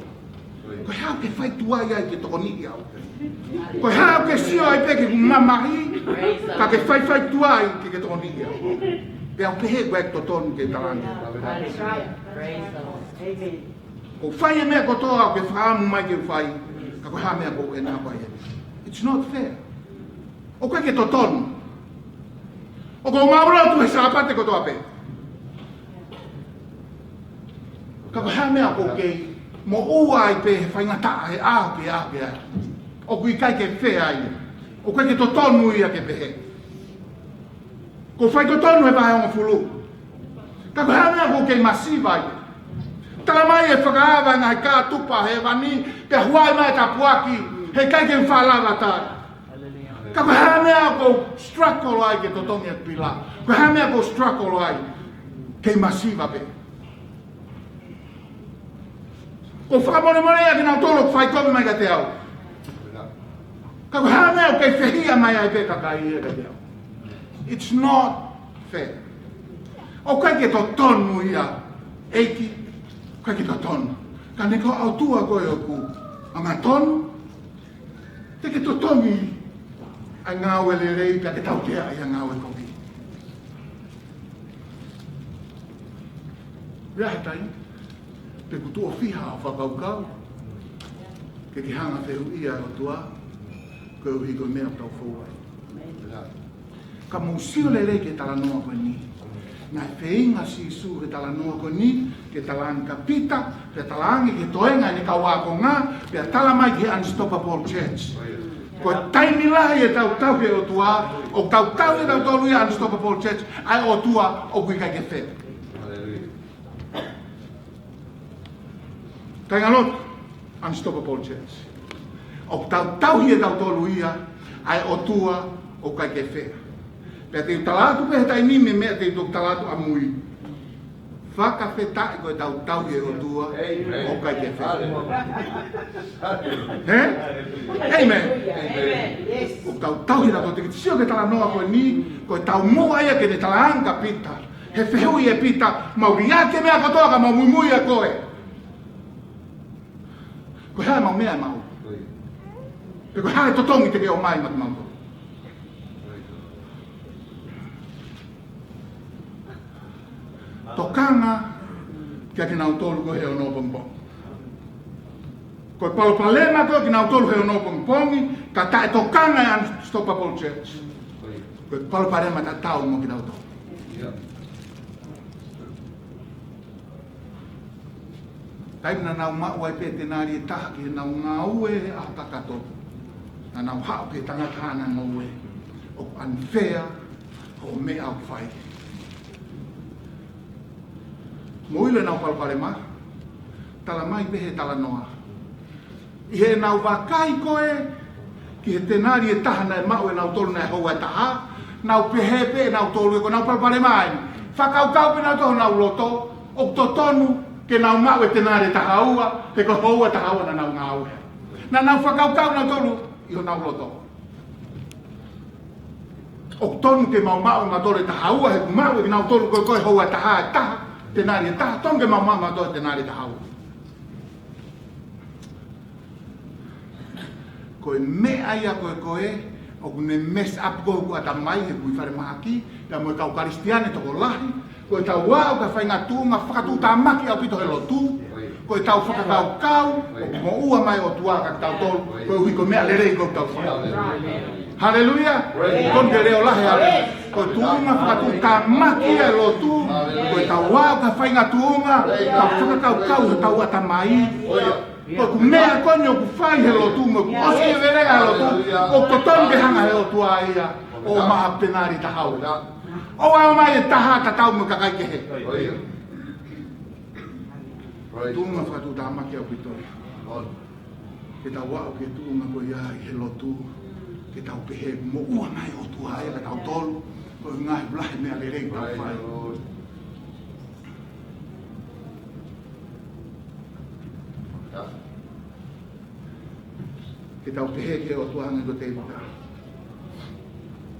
Ko e hā ʻoku ke fai tuai ai ke tokoniʻi au? Ko e hā ʻoku ke sio ai pē ki heʻeku mamahi, ka ke faifai tuai ke ke tokoniʻi au? Pea u pehē ko e totonu ke talaange. That's right. Praise the Lord. Amen. ʻOku ou fai e meʻa kotoa ʻoku ke fakaʻamu mai ke u fai, ka ko e hā e meʻa ʻoku ou ʻena ʻapu ai? It's not fair. ʻOku ʻikai ke totonu. ʻOku ou maʻu lotu he Sāpate kotoa pē. Ka ko e hā e meʻa ʻoku ou kei moʻua ai pē he faingataʻa, he ʻaho ki he ʻaho ki he ʻaho? ʻOku ʻikai ke fair ia. ʻOku ʻikai ke totonu ia ke pehē. ʻOku ou fai totonu he vahe hongofulu. Ka ko e hā e meʻa ʻoku ou kei masiva ai? Talamai ʻe he Fakaava e ngaahi kātupa hēvani, pea huaʻi mai e tāpuaki, heʻikai ke u faʻa lava ʻo tali. Ka ko e hā e meʻa ʻoku ou struggle ai ke totongi e pila? Ko e hā e meʻa ʻoku ou struggle ai? Kei masiva pē. ʻOku ou fakamolemole ʻiate kinautolu ʻoku fai kovi mai kiate au. Ka ko e hā e meʻa ʻoku kei fehiʻa mai ai pē kakai ia kiate au? It's not fair. ʻOku ʻikai ke totonu ia, ʻEiki. ʻOku ʻikai ke totonu. Ka ne ko e ʻOtua koe ʻoku angatonu. Te ke totongi ʻa e ngāue lelei pea ke tautea ʻa e ngāue kovi. Pea ha taimi, pe ʻoku tuʻo fiha hoʻo fakakaukau ke ke hanga ʻo fehuʻia e ʻOtua koeʻuhi ko e meʻa ʻoku tau fou ai. Ka mou sio lelei ki he talanoa ko eni. Naʻe feinga ʻa Sīsū he talanoa ko eni ke talaange kia Pita, pea talaange ki he toenga ʻene kau ākonga, pea talamai ki he Unstoppable Church. Ko e taimi lahi ʻetau tauhi e ʻOtua, ʻoku tau tauhi ʻe tautolu ia Unstoppable Church, ʻa e ʻOtua ʻoku ʻikai ke fair. Kāinga lotu, Unstoppable Church. ʻOku tau tauhi ʻe tautolu ia ʻa e ʻOtua ʻoku ʻikai ke fair. Pea te u tala atu pē he taimi ni e meʻa te u toki tala atu ʻamui. Fakafetaʻi ko ʻetau tauhi e ʻOtua ʻoku ʻikai ke fair. Hē? Amen. ʻOku tau tauhi ʻe tautolu, te ke sio ki he talanoa ko eni, ko e taumuʻa ia ke ne talaange kia Pita. He fehuʻi ʻe Pita, mau liʻaki e meʻa kotoa ka mau muimui ʻia koe. Ko e hā ʻemau meʻa ʻe maʻu? Pe ko e hā e totongi te ke ʻomai maʻa kimautolu? Tokanga kia kinautolu ko ē he ono pongipongi. Ko e palopalema ko ē kinautolu he ono pongipongi, ka taʻetokanga e Unstoppable Church. Ko e palopalema tatau mo kinautolu. Taimi naʻa nau maʻu ai pē tenali ʻe taha ki heʻenau ngāue he ʻaho kakato, naʻa nau haʻu ki he tangata haʻane ngoue, ʻoku unfair hoʻo meʻa ʻoku fai. Mou ʻilo ʻenau palopalema, talamai pē he talanoa. ʻI heʻenau vakai ko ē ki he tenali ʻe taha naʻe maʻu ʻe nautolu naʻe houa ʻe taha, nau pehē pē ʻe nautolu ē ko ʻenau palopalema eni. Fakakaukau pē nautolu ʻi honau loto, ʻoku totonu ke nau maʻu e tenali ʻe taha ua, he ko e houa ʻe taha ua naʻa nau ngāue. Naʻa nau fakakaukau nautolu ʻi honau loto, ʻoku tonu ke mau maʻu ʻe mautolu e taha ua, he ʻoku maʻu ʻe nautolu ko ē ko e houa ʻe taha, ʻe taha, tenali ʻe taha, tonu ke mau maʻu ʻe mautolu e tenali ʻe taha ua. Ko e meʻa ia ko ē ko ē ʻoku ne mess up ko ē hoku ʻatamai he kui falemahaki, pea mo e kau Kalisitiane tokolahi, ko ʻetau aʻu ki he faʻahinga tuʻunga fakatuʻutāmaki ʻaupito he lotu, ko ʻetau fakakaukau ʻoku moʻua mai e ʻOtua kia kitautolu, koeʻuhi ko e meʻa lelei ko ē ʻoku tau fai. Haleluia. Ko e leʻo lahi ʻa e, ko e tuʻunga fakatuʻutāmaki ʻa e lotu, ko ʻetau aʻu ki he faʻahinga tuʻunga, tau fakakaukau ʻi hotau ʻatamai. Ko ʻeku meʻa ko eni ʻoku fai he lotu, mo ʻeku ʻosi ke velea he lotu, ʻoku totonu ke hanga he ʻOtua ia ʻo ʻomai ha penaliti ʻe taha. ʻOua ʻe ʻomai ʻe taha tatau mo e kakai kehe. Tuʻunga fakatuʻutāmaki ʻaupito. Ke tau aʻu ki he tuʻunga ko ia ʻi he lotu, ke tau pehē moʻua mai ʻOtua ē kia tautolu, ko e ngaahi lahi meʻa lelei tau fai. Ke tau pehē ki he ʻOtua hangē ko Tēvita.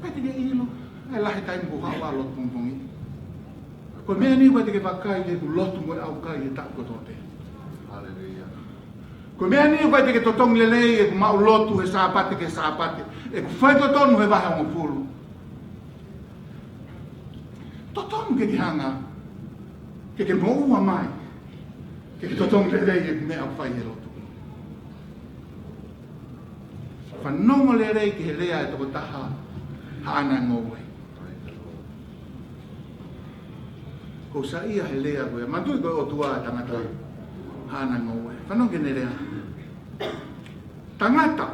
Pea te ke ʻilo, ʻe lahi taimi ʻoku ou haʻu ʻo lotu pongipongi. Ko e meʻa eni ʻoku ʻikai te ke vakai ki heʻeku lotu mo e ʻaukai he taʻu kotoa pē. Haleluia. Ko e meʻa eni ʻoku ʻikai te ke totongi lelei ʻeku maʻu lotu he Sāpate ki he Sāpate. ʻEku fai totonu he vahe hongofulu. Totonu ke ke hanga, ke ke moʻua mai, ke ke totongi lelei ʻeku meʻa ʻoku fai he lotu. Fanongo lelei ki he lea ʻa e tokotaha haʻana ngoue. Ko e saiʻia he lea ko ē, manatuʻi ko e ʻOtua ʻa e tangata haʻana ngoue. Fanongo ki heʻene lea. Tangata,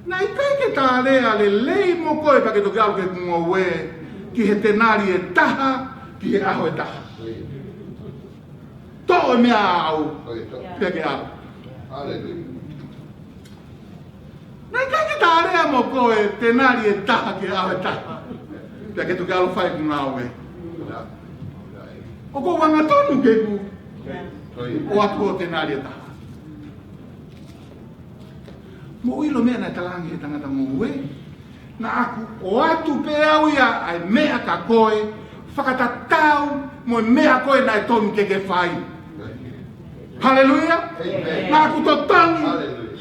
naʻe ʻikai ke ta lea lelei mo koe pea ke toki ʻalu ki heʻeku ngoue, ki he tenali ʻe taha, ki he ʻaho ʻe taha. Toʻo e meʻa ʻaʻau, pea ke ʻalu. Naʻe ʻikai ke ta lea mo koe tenali ʻe taha ki he ʻaho ʻe taha, pea ke toki ʻalu fai ʻeku ngāue. ʻOku ou angatonu ke u ʻoatu hoʻo tenali ʻe taha. Mou ʻilo e meʻa naʻe talaange ʻe he tangata ngoue, naʻa ku ʻoatu pē au ia ʻa e meʻa kia koe, fakatatau mo e meʻa ko ē naʻe tonu ke ke fai. Haleluia. Naʻa ku totongi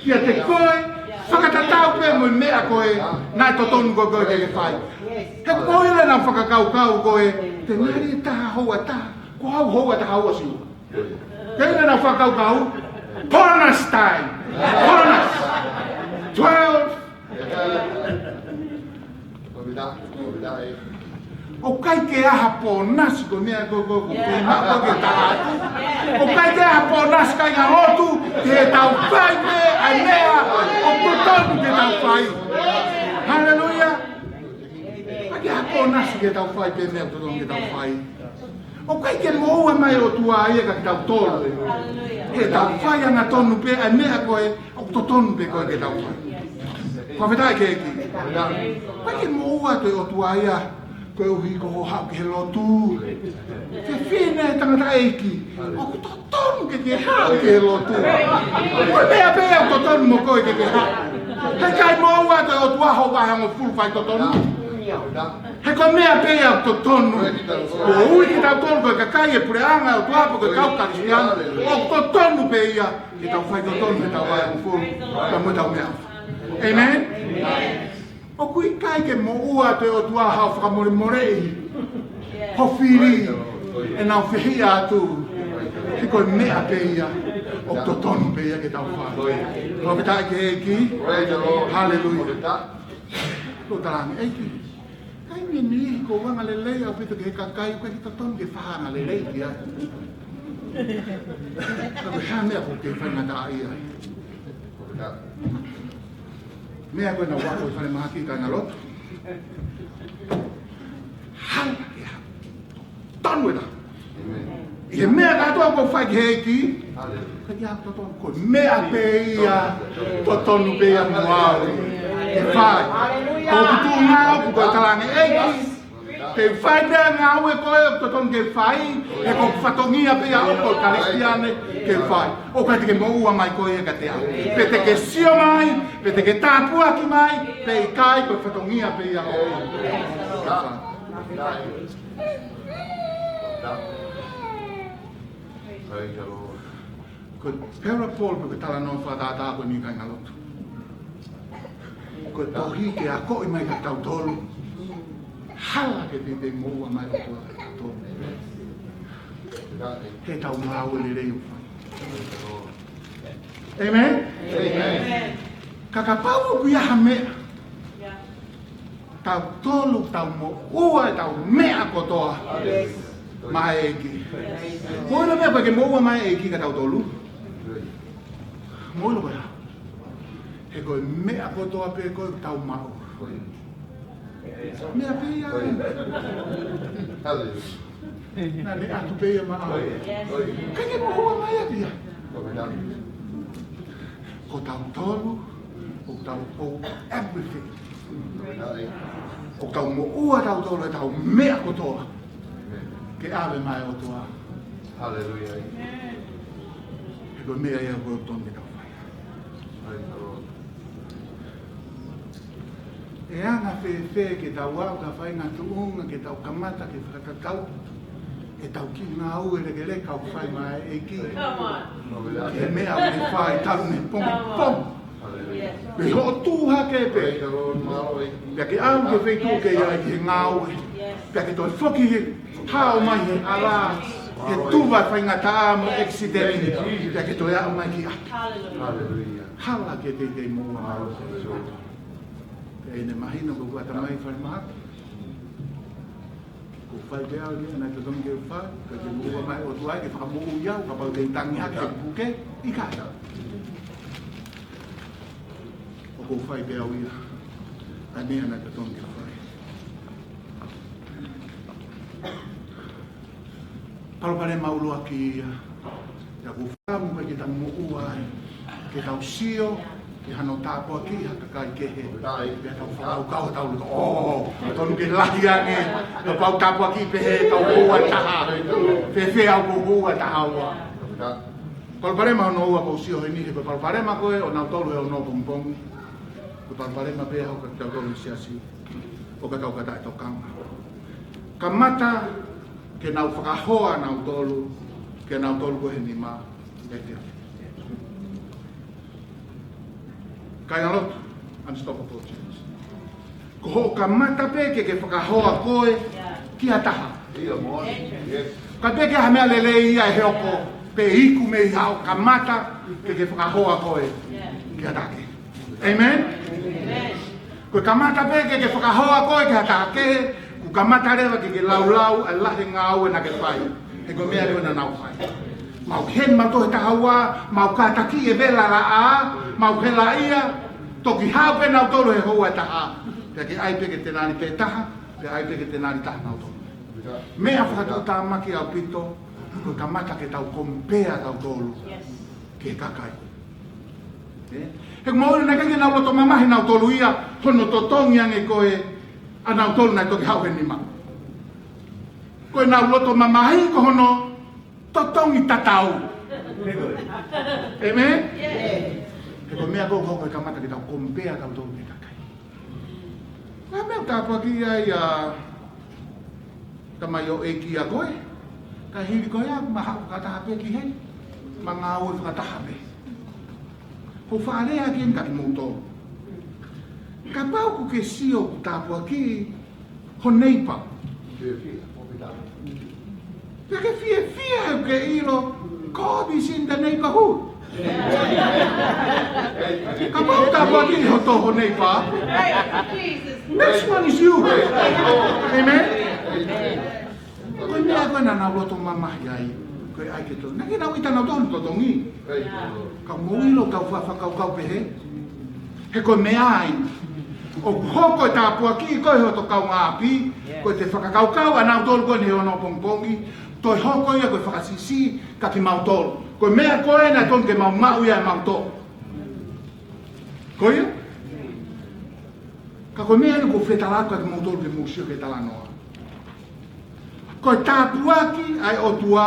kiate koe, fakatatau pē mo e meʻa ko ē naʻe totonu ko ē ke ke fai. He ʻoku ou ʻilo ʻenau fakakaukau ko ē, tenali ʻe taha houa ʻe taha, ko au houa ʻe taha houa ʻe ua. Kei ʻenau fakakaukau, bonus time. Bonus. Twelve. ʻOku ʻikai ke ʻi ai ha bonus ko e meʻa ko ē, ko e, ko e, ko e meʻa ko ē ke tala atu. ʻOku ʻikai ke ʻi ai ha bonus kāinga lotu, ke tau fai pē ʻa e meʻa ʻoku totonu ke tau fai. Haleluia. ʻIkai ke ʻi ai ha bonus ke tau fai pē meʻa ʻoku totonu ke tau fai. ʻOku ʻikai ke moʻua mai ʻOtua ia kia kitautolu. Ke tau fai angatonu pē ʻa e meʻa ko ē ʻoku totonu pē ko ē ke tau fai. Fakafetaʻi ki he ʻEiki. ʻOku ʻikai ke moʻua atu e ʻOtua ia koeʻuhi ko hoʻo haʻu ki he lotu. Fefine tangataʻeiki, ʻoku totonu ke ke haʻu ki he lotu. Ko e meʻa pē ia ʻoku totonu mo koe ke ke haʻu. He ʻikai moʻua atu e ʻOtua hoʻo vahe hongofulu faitotonu. He ko e meʻa pē ia ʻoku totonu. Ko e ui kitautolu ko e kakai e puleʻanga ʻo e ʻOtua pe ko e kau Kalisitiane, ʻoku totonu pē ia ke tau faitotonu, ke tau vahe hongofulu, pea mo ʻetau meʻa. ʻĒmeni? ʻOku ʻikai ke moʻua atu e ʻOtua haʻo fakamolemoleʻi ho fili ʻenau fehiʻa atu. He ko e meʻa pē ia ʻoku totonu pē ia ke tau fai. Fakafetaʻi ki he ʻEiki. Haleluia. Ko e talaange ʻEiki, ʻikai ke ne ko e anga lelei ʻaupito ki he kakai, ʻoku ʻikai totonu ke fai ha anga lelei ki ai. Ka ko e hā e meʻa ʻoku ke faingataʻaʻia ai? Meʻa ko ē naʻa ku ako ʻi falemahaki, kāinga lotu. Hala ke haʻu. Tonu ena. ʻI he meʻa kātoa ʻoku fai ki he ʻEiki, ka ia totonu, ko e meʻa pē ia totonu pē ia mo au ke fai. Ko hoku tuʻunga ʻoku ou talaange, ʻEiki, te u fai pē ʻa e ngāue ko ē ʻoku totonu ke fai, he ko hoku fatongia pē ia ʻoku ou Kalisitiane ke fai. ʻOku ʻikai te ke moʻua mai koe ia kiate au. Pe te ke sio mai, pe te ke tāpuaki mai, pe ʻikai, ko e fatongia pē ia ʻoku ou Praise the Lord. Ko e parable pe ko e talanoa fakatātā ko eni, kāinga lotu, ko e tohi ke akoʻi mai kia tautolu. Hala ke teitei moʻua mai ʻOtua kia tautolu. He ʻetau ngāue lelei ʻoku fai. ʻĒmeni? ʻĒmeni. Ka kapau ʻoku ʻi ai ha meʻa Tautolu tau moʻua ʻetau meʻa kotoa maʻa e ʻEiki. Moʻoni pē pea ke moʻua maʻa e ʻEiki ka tautolu. Moʻoni pē. He ko e meʻa kotoa pē ko ē tau maʻu. Meʻa pē ia. Hallelujah. Naʻa ne ʻatu pē ia maʻau. ʻIkai ke moʻua mai ia ia. Ko tautolu, ʻoku tau owe everything. ʻOku tau moʻua tautolu ʻetau meʻa kotoa ke ʻave maʻa e ʻOtua. Hallelujah. He ko e meʻa ia ʻoku totonu ke tau fai. Praise the Lord. ʻE anga-fēfē ke tau aʻu ki ha faʻahinga tuʻunga ke tau kamata ke fakatatau ʻetau kiʻi ngāue lekeleka ʻoku fai maʻa e ʻEiki. Come on. He meʻa ʻoku ne fai talu mei he pongipongi. Hallelujah. Pea hoʻo tuʻu hake pē. Praise the Lord, mālō e. Pea ke aʻu ki he feituʻu ke ʻi ai ki he ngāue. Yes. Pea ke toe foki he hao mai he ʻala, he tuva faingataʻa mo e accident. Pea ke toe aʻu mai ki ʻapi. Hallelujah. Hallelujah. Hala ke teitei moʻua. Hallelujah. Pea ʻi heʻene mahino ko ʻeku ʻatamai falemahaki. ʻOku ou fai pē au ia naʻe totonu ke u fai, ka ke moʻua mai ʻOtua ke fakamoʻui au, kapau te u tangi hake he puke, ʻikai. ʻOku ou fai pē au ia, ʻa e meʻa naʻe totonu ke u fai. Palopalema ʻuluaki ia, ia ʻoku ou fakaʻamu ke tau moʻua ai, ke tau sio ki hano tāpuakiʻi ha kakai kehe. Pea tau fakakaukau ʻo tau loto, ʻō, tonu ke lahi ange, kapau tāpuakiʻi pehē ʻetau moʻua taha. Fēfē ʻa e moʻua taha ua. Palopalema hono ua ʻoku ou sio heni, he ko e palopalema ko ē ʻo nautolu he ono pongipongi. Ko e palopalema pē ia ʻoku ʻi ai kitautolu he siasi. ʻOku tau kata e tokanga. Kamata ke nau fakahoa nautolu, ke nautolu ko ē he nima. Kāingalotu, unstoppable change. Ko hoʻo kamata pē ke ke fakahoa koe ki ha taha. Ia mo. Yes. Ka pē ke ha meʻa lelei ia ʻe hoko, pe iku mei hao kamata ke ke fakahoa koe ki ha taha kehe. Amen? Amen. Ko e kamata pē ke ke fakahoa koe ki ha taha kehe, kuo kamata leva ke ke laulau ʻa e lahi e ngāue naʻa ke fai. He ko e meʻa ko ē naʻa nau fai. Mau heni mautolu he taha ua, mau kātaki e vela laʻā, mau helaʻia, toki haʻu pē nautolu he houa ʻe taha. Pea ke ʻai pē ke tenali pē taha, pea ʻai pē ke tenali taha nautolu. Meʻa fakatuʻutāmaki ʻaupito, ko e kamata ke tau compare tautolu ki he kakai. Ē? He ʻoku moʻoni naʻe ʻikai ke nau loto mamahi nautolu ia, hono totongi ange ko ē ʻa nautolu naʻe toki haʻu he nima. Ko ʻenau loto mamahi ko hono totongi tatau. Amen? Yes. He ko e meʻa ko ē ʻoku hoko, ko e kamata ke tau compare tautolu ki he kakai. Ko e meʻa ʻoku tāpuakiʻi ai ʻa e tamaioʻeiki ʻa koe. Ka hili ko ia, ma haʻu fakataha pē ki heni. Ma ngāue fakataha pē. Ko e fakalea ʻeni kia kimoutolu. Kapau ʻoku ke sio ʻoku tāpuakiʻi ho neighbor. Fiefia, ʻo pita. Pea ke fiefia ʻoku ke ʻilo, God is in the neighborhood. Kapau ʻoku tāpuakiʻi ho toʻo ho neighbor, next one is you. Amen? Ko e meʻa ko ē naʻa nau loto mamahi ai, ko e ʻai ke to-, naʻa ke nau ʻita nautolu totongi. Ka mou ʻilo kau fakakaukau pehē. He ko e meʻa ia ʻoku hoko e tāpuakiʻi ko ē hoto kaungāʻapi, ko e te fakakaukau ʻa nautolu ko ē he ono pongipongi, toe hoko ia ko e fakasiʻisiʻi kia kimautolu. Ko e meʻa ko ē naʻe tonu ke mau maʻu ia ʻe mautolu. Ko ia? Ka ko e meʻa ʻeni ʻoku ou fetalaʻaki kia kimautolu ke mou sio ki he talanoa. Ko e tāpuaki ʻa e ʻOtua,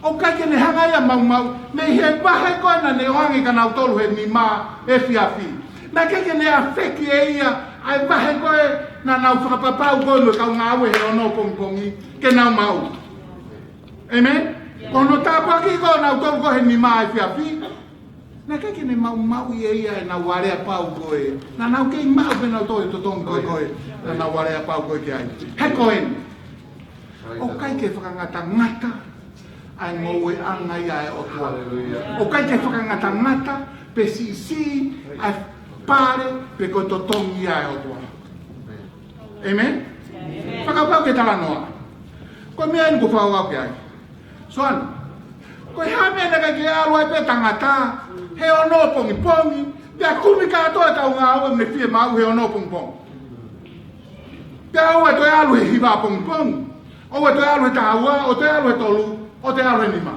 ʻoku ʻikai ke ne hanga ia ʻo maumauʻi, mei he vahe ko ē naʻa ne ʻoange kia nautolu he nima efiafi. Naʻe ʻikai ke ne ʻafeki ʻe ia ʻa e vahe ko ē naʻa nau fakapapau ko ē mo e kau ngāue he ono pongipongi ke nau maʻu. Amen? Ko hono tāpuaki ko ē ʻa nautolu ko ē he nima efiafi, naʻe ʻikai ke ne maumauʻi ʻe ia ʻenau aleapau ko ē. Naʻa nau kei maʻu pē nautolu e totongi ko ē ko ē naʻa nau aleapau ko ē ki ai. He ko eni, ʻoku ʻikai ke fakangatangata ʻa e ngoueʻanga ia ʻa e ʻOtua. Hallelujah. ʻOku ʻikai ke fakangatangata pe siʻisiʻi ʻa e pale pe ko e totongi ia ʻa e ʻOtua. ʻĒmeni? Fakapapau ke talanoa. Ko e meʻa eni ʻoku ou fakapapau ki ai. Soana. Ko e hā e meʻa naʻe ʻikai ke ʻalu ai pē tangata he ono pongipongi, pea kumi kātoa ʻetau ngāue mo e fiemaʻu he ono pongipongi. Pea ʻoua toe ʻalu he hiva pongipongi. ʻOua toe ʻalu he taha ua, ʻoua toe ʻalu he tolu, ʻoua toe ʻalu he nima.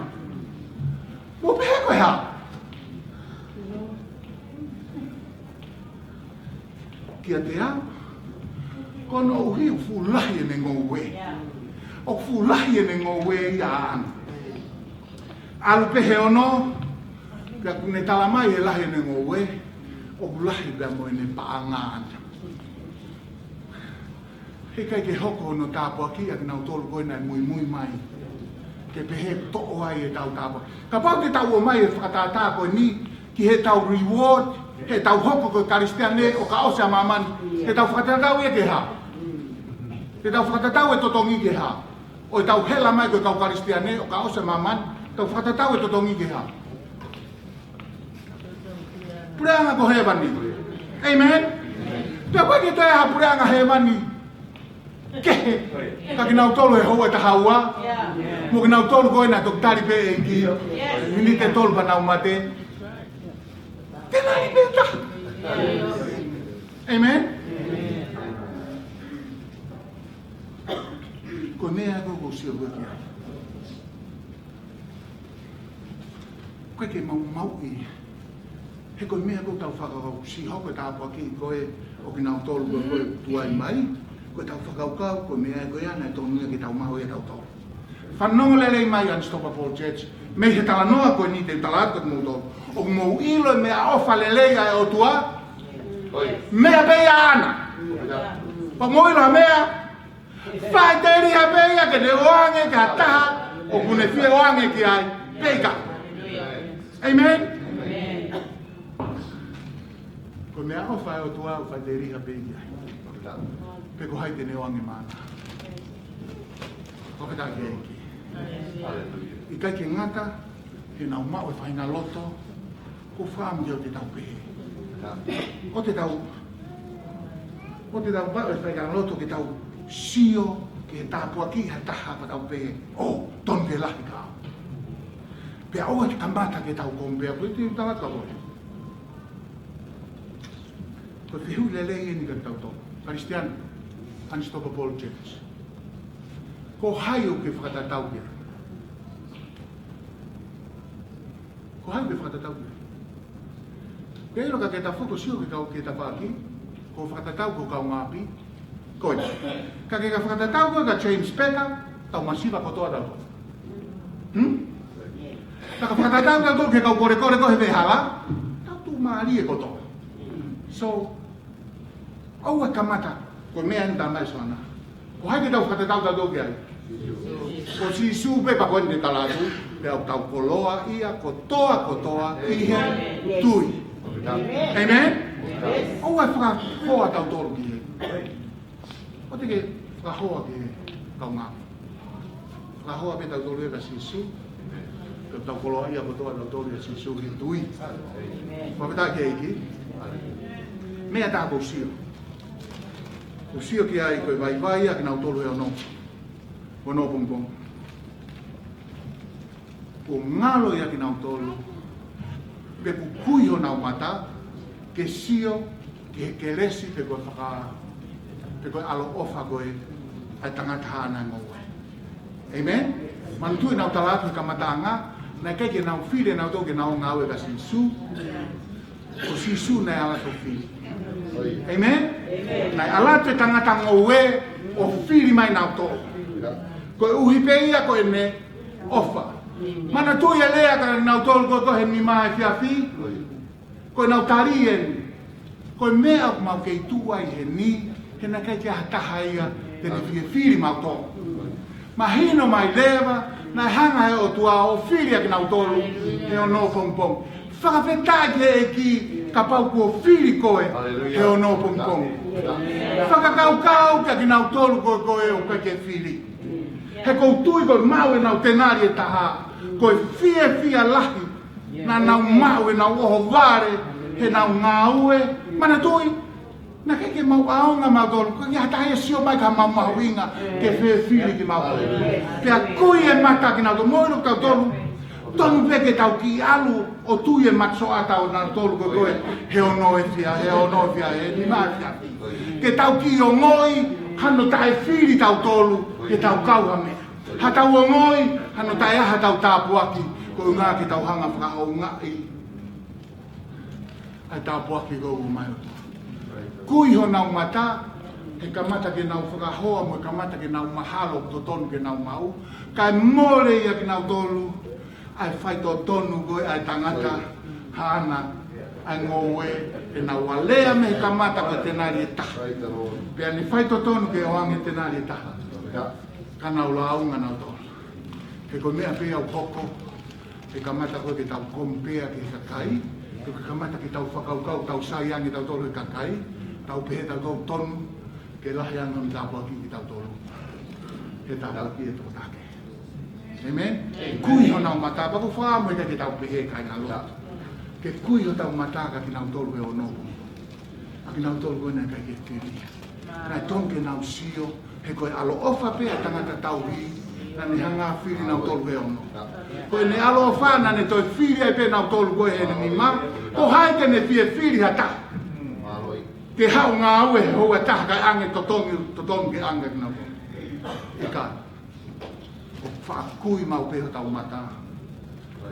Mou pehē ko e hā? Kiate au, ko hono ʻuhi ʻoku fuʻu lahi ʻene ngoue. ʻOku fuʻu lahi ʻene ngoue ia ʻaʻana. ʻAlu pē he ono, pea ʻoku ne tala mai ʻe lahi ʻene ngoue, ʻoku lahi pea mo ʻene paʻanga ʻaʻana. Heʻikai ke hoko hono tāpuakiʻi ʻa kinautolu ko ē naʻe muimui mai ke pehē ʻoku toʻo ai ʻetau tāpuaki. Kapau te tau ʻomai e fakatātā ko eni ki heʻetau reward, heʻetau hoko ko e Kalisitiane ʻo ka ʻosi ʻa māmani, te tau fakatatau ia ki he hā? Te tau fakatatau e totongi ki he hā? ʻO ʻetau hela mai ko e kau Kalisitiane ʻo ka ʻosi ʻa māmani, tau fakatatau e totongi ki he hā? Puleʻanga ko hēvani. ʻĒmeni? Pea ʻoku ʻikai ke toe ʻi ai ha puleʻanga hēvani kehe kia kinautolu he houa ʻe taha ua, mo kinautolu ko ē naʻe toki tali pē ʻe he ʻEiki miniti ʻe tolu pea nau mate. Tenali pē taha. ʻĒmeni? Ko e meʻa ko ē ʻoku ou sio ko ē ki ai. ʻOku ʻikai ke maumauʻi. He ko e meʻa ʻoku tau fakakaukau, siʻi hoko e tāpuaki ko ē ʻo kinautolu ko ē ʻoku tuai mai, ko ʻetau fakakaukau, ko e meʻa ko ia naʻe tonu ia ke tau maʻu ia ʻe tautolu. Fanongo lelei mai Unstoppable Church, mei he talanoa ko eni te u tala atu kiate kimoutolu. ʻOku mou ʻilo e meʻaʻofa lelei ʻa e ʻOtua? Meʻa pē ia ʻaʻana. ʻOku mou ʻilo e meʻa? Faʻiteliha pē ia ke ne ʻoange ki ha taha ʻoku ne fie ʻoange ki ai, pe ʻikai. ʻĒmeni? Ko e meʻaʻofa ʻa e ʻOtua ʻoku faʻiteliha pē ia. Pe ko hai te ne ʻoange maʻana. Fakafetaʻi ki he ʻEiki. ʻIkai ke ngata, he naʻa mau maʻu e faʻahinga loto, ʻoku ou fakaʻamu ke ʻoua te tau pehē. ʻOua te tau, ʻoua te tau maʻu e faʻahinga loto ke tau sio ki he tāpuaki ha taha pea tau pehē, ʻō, tonu ke lahi ka au. Pea ʻoua te kamata ke tau compare, ko e te tala ka ʻoua. Ko e fehuʻi lelei eni kiate kitautolu Kalisitiane, Unstoppable Church. Ko hai ʻoku ke fakatatau ki ai? Ko hai ʻoku ke fakatatau ki ai? Ke ʻilo ka ke ta foko sio ki he kau ki he tafaʻaki, ʻoku ou fakatatau ki he kaungāʻapi ko ē. Ka ke ka fakatatau koe kia James Packer, tau masiva kotoa tautolu. Hmm? Ka ka fakatatau tautolu ki he kau kolekole ko ē he veʻehala, tau tuʻumālie kotoa. So, ʻoua ʻe kamata, ko e meʻa eni ʻoku tala mai ʻe Soana. Ko hai te tau fakatatau tautolu ki ai? Ko Sīsū pē pea ko eni te tala atu, pea ʻoku tau koloaʻia kotoa kotoa ʻi he tui. ʻĒmeni? ʻOua ʻe fakahoa tautolu ki ai. ʻOua te ke fakahoa ki he kaungāʻapi. Fakahoa pē tautolu ia kia Sīsū. Pea ʻoku tau koloaʻia kotoa tautolu ʻia Sīsū ʻi he tui. Fakafetaʻi ki he ʻEiki. Meʻa ʻe taha ʻoku ou sio. ʻOku ou sio ki ai ko e vaivai ʻa kinautolu he ono. Ono pongipongi. ʻOku ngalo ia kia kinautolu. Pe ʻoku kui honau mata, ke sio ki he kelesi pe ko e faka-, pe ko e ʻaloʻofa ko ē ʻa e tangata hā naʻe ngoue. ʻĒmeni? Manatuʻi naʻa ku tala atu he kamataʻanga, naʻe ʻikai ke nau fili ʻe nautolu ke nau ngāue kia Sīsū. Ko Sīsū naʻe ʻalu ʻo fili. ʻĒmeni? Naʻe ʻalu ʻa e tangata ngoue ʻo fili mai nautolu. Koeʻuhi pē ia ko ʻene ʻofa. Manatuʻi e lea kia nautolu ko ē he nima efiafi. Ko ʻenau tali eni. Ko e meʻa ʻoku mau kei tuʻu ai heni, he naʻe ʻikai ke ʻi ai ha taha ia te ne fie fili mautolu. Mahino mai leva, naʻe hanga ʻe he ʻOtua ʻo fili ʻa kinautolu he ono pongipongi. Fakafetaʻi ki he ʻEiki, kapau kuo fili koe he ono pongipongi. Fakakaukau kia kinautolu ko ē ʻoku ʻikai ke fili. He ʻoku ou tui ko e maʻu ʻenau tenali ʻe taha, ko e fiefia lahi naʻa nau maʻu ʻenau ʻohovale heʻenau ngāue. Manatuʻi, Naʻe ʻikai ke mau ʻaonga mautolu, ko ia ha taha ia ʻe sio mai ki heʻemau mahuʻinga ke fefili kimautolu. Pea kui e mata kinautolu, mo ʻilo kitautolu, tonu pē ke tau kiʻi ʻalu ʻo tui e mata sioʻata ʻo nautolu ko ē, ko ē, he ono ʻe fiha, he ono ʻe fiha, he nima ʻe fiha. Ke tau kiʻi ongoʻi hano taʻefili tautolu, ke tau kau ha meʻa. Haʻatau ongoʻi hano taʻeʻaha ʻetau tāpuaki, ko e ʻuhinga ke tau hanga ʻo fakahoungaʻi ʻa e tāpuaki ko ē ʻoku ʻomai ʻe he ʻOtua. Kui honau mata, he kamata ke nau fakahoa mo e kamata ke nau mahalo ʻoku totonu ke nau maʻu. Kae mole ia kinautolu ʻa e faitotonu ko ē ʻa e tangata, haʻana ʻa e ngoue, ʻenau alea mei he kamata ko e tenali ʻe taha. Pea ne faitotonu ke ʻoange tenali ʻe taha. Ka nau lāunga nautolu. He ko e meʻa pē ʻoku hoko, he kamata ko ē ke tau compare ki he kakai, he kamata ke tau fakakaukau, tau sai ange tautolu he kakai, tau pehē tautolu tonu, ke lahi ange hono tāpuaki kitautolu. He tāpuaki ʻe he tokotaha kehe. Amen? Amen. Kui honau mata, pea ko e fakaʻamu ia ke tau pehē kāinga lotu. Ke kui hotau mata kia kinautolu ʻe ono. ʻA kinautolu ko ē naʻe ʻikai ke fili. Naʻe tonu ke nau sio, he ko e ʻaloʻofa pē ʻa e tangata tauhi, naʻa ne hanga ʻo fili nautolu ʻe ono. Ko ʻene ʻaloʻofa naʻa ne toe fili ai pē nautolu ko ē he nima, ko hai te ne fie fili ha taha ke haʻu ʻo ngāue he houa ʻe taha kae ʻange totongi, totongi ke ʻange kinautolu. ʻIkai. ʻOku faʻa kui maʻu pē hotau mata.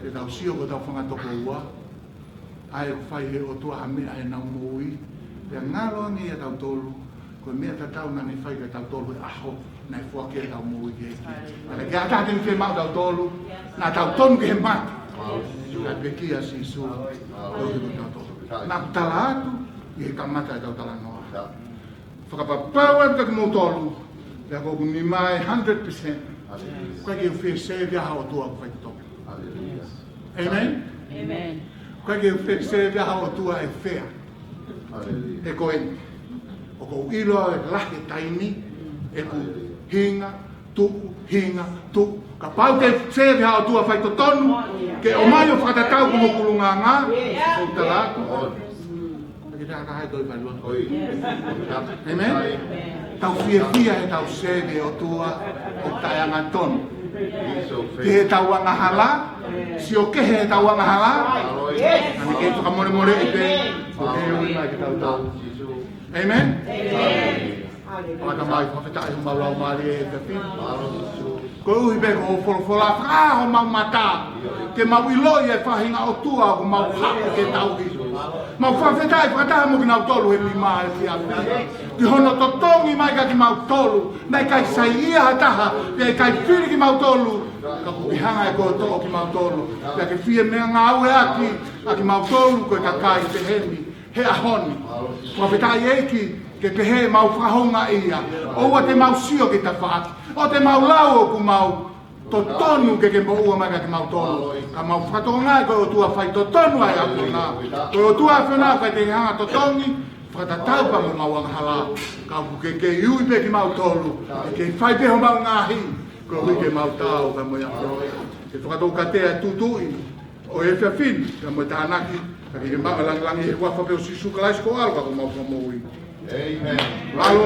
Ke tau sio ko hotau fanga tokoua, ʻa ē ʻoku fai ʻe he ʻOtua ha meʻa heʻenau moʻui, pea ngalo ange ia kiate kitautolu, ko e meʻa tatau naʻa ne fai kiate kitautolu he ʻaho naʻe foaki ai ʻetau moʻui ki he ʻEiki. Naʻe ʻikai ha taha te ne fiemaʻu kitautolu, naʻa tau tonu ki he mate. Kae pekia ʻa Sīsū, koeʻuhi ko kitautolu. Naʻa ku tala atu ʻi he kamata ʻetau talanoa. Fakapapau atu kiate kimoutolu, pea ko hoku nima ʻe hundred percent. ʻOku ʻikai ke u fie sēvia ha ʻotua ʻoku faitotongi. Amen? Amen. ʻOku ʻikai ke u fie sēvia ha ʻotua ʻe fea. He ko eni, ʻoku ou ʻilo ʻe lahi e taimi ʻeku hinga, tuʻu, hinga, tuʻu. Kapau te u sēvia ha ʻotua faitotonu, ke ʻomai ʻo fakatatau ki hoku ʻulungaanga, ʻoku ou tala atu. Ke tā ka hai toi valua. Amen? Tau fiefia heʻetau sēvia e ʻOtua ʻoku taʻeangatonu. Ki heʻetau angahala, sio kehe heʻetau angahala, naʻa ne kei fakamolemoleʻi pē, ʻo ʻuhinga ke tau tau. Amen? Amen. Fakafetaʻi homau laumālie he taimi. Koeʻuhi pē ko hoʻo folofola, fakaʻā homau mata, ke mau ʻiloʻi e faʻahinga ʻOtua ʻoku mau haʻu ke tauhi. Mau fakafetaʻi fakataha mo kinautolu he nima he efiafi ni. Ki hono totongi mai kia kimautolu, naʻe ʻikai saiʻia ha taha, pea ʻikai fili kimautolu, ka kuo ke hanga ʻe koe ʻo toʻo kimautolu, pea ke fie meʻa ngāueʻaki ʻa kimautolu ko e kakai pehē ni he ʻaho ni. Fakafetaʻi ʻEiki, ke pehē ʻemau fakahoungaʻia. ʻOua te mau sio ki tafaʻaki. ʻOua te mau lau ʻoku mau totonu ke ke moʻua mai kia kimautolu. Ka mau fakatokangaʻi ko e ʻOtua faitotonu ʻa e ʻAfiona. Ko e ʻOtua ʻAfiona ʻoku ʻikai te ne hanga ʻo totongi, fakatatau pē mo ʻemau angahala. Ka ʻoku ke kei ui pē kimautolu, ke kei fai pē homau ngaahi, koeʻuhi ke mau tau pē mo e ʻAfiona. Ke fakatoukatea e tuʻutuʻuni ʻo e efiafi ni, pea mo e tānaki, ka ke ke maʻu e langilangi he huafa pē ʻo Sīsū Kalaisi ko ho ʻAlo ka ko homau Fakamoʻui. Amen. Mālō.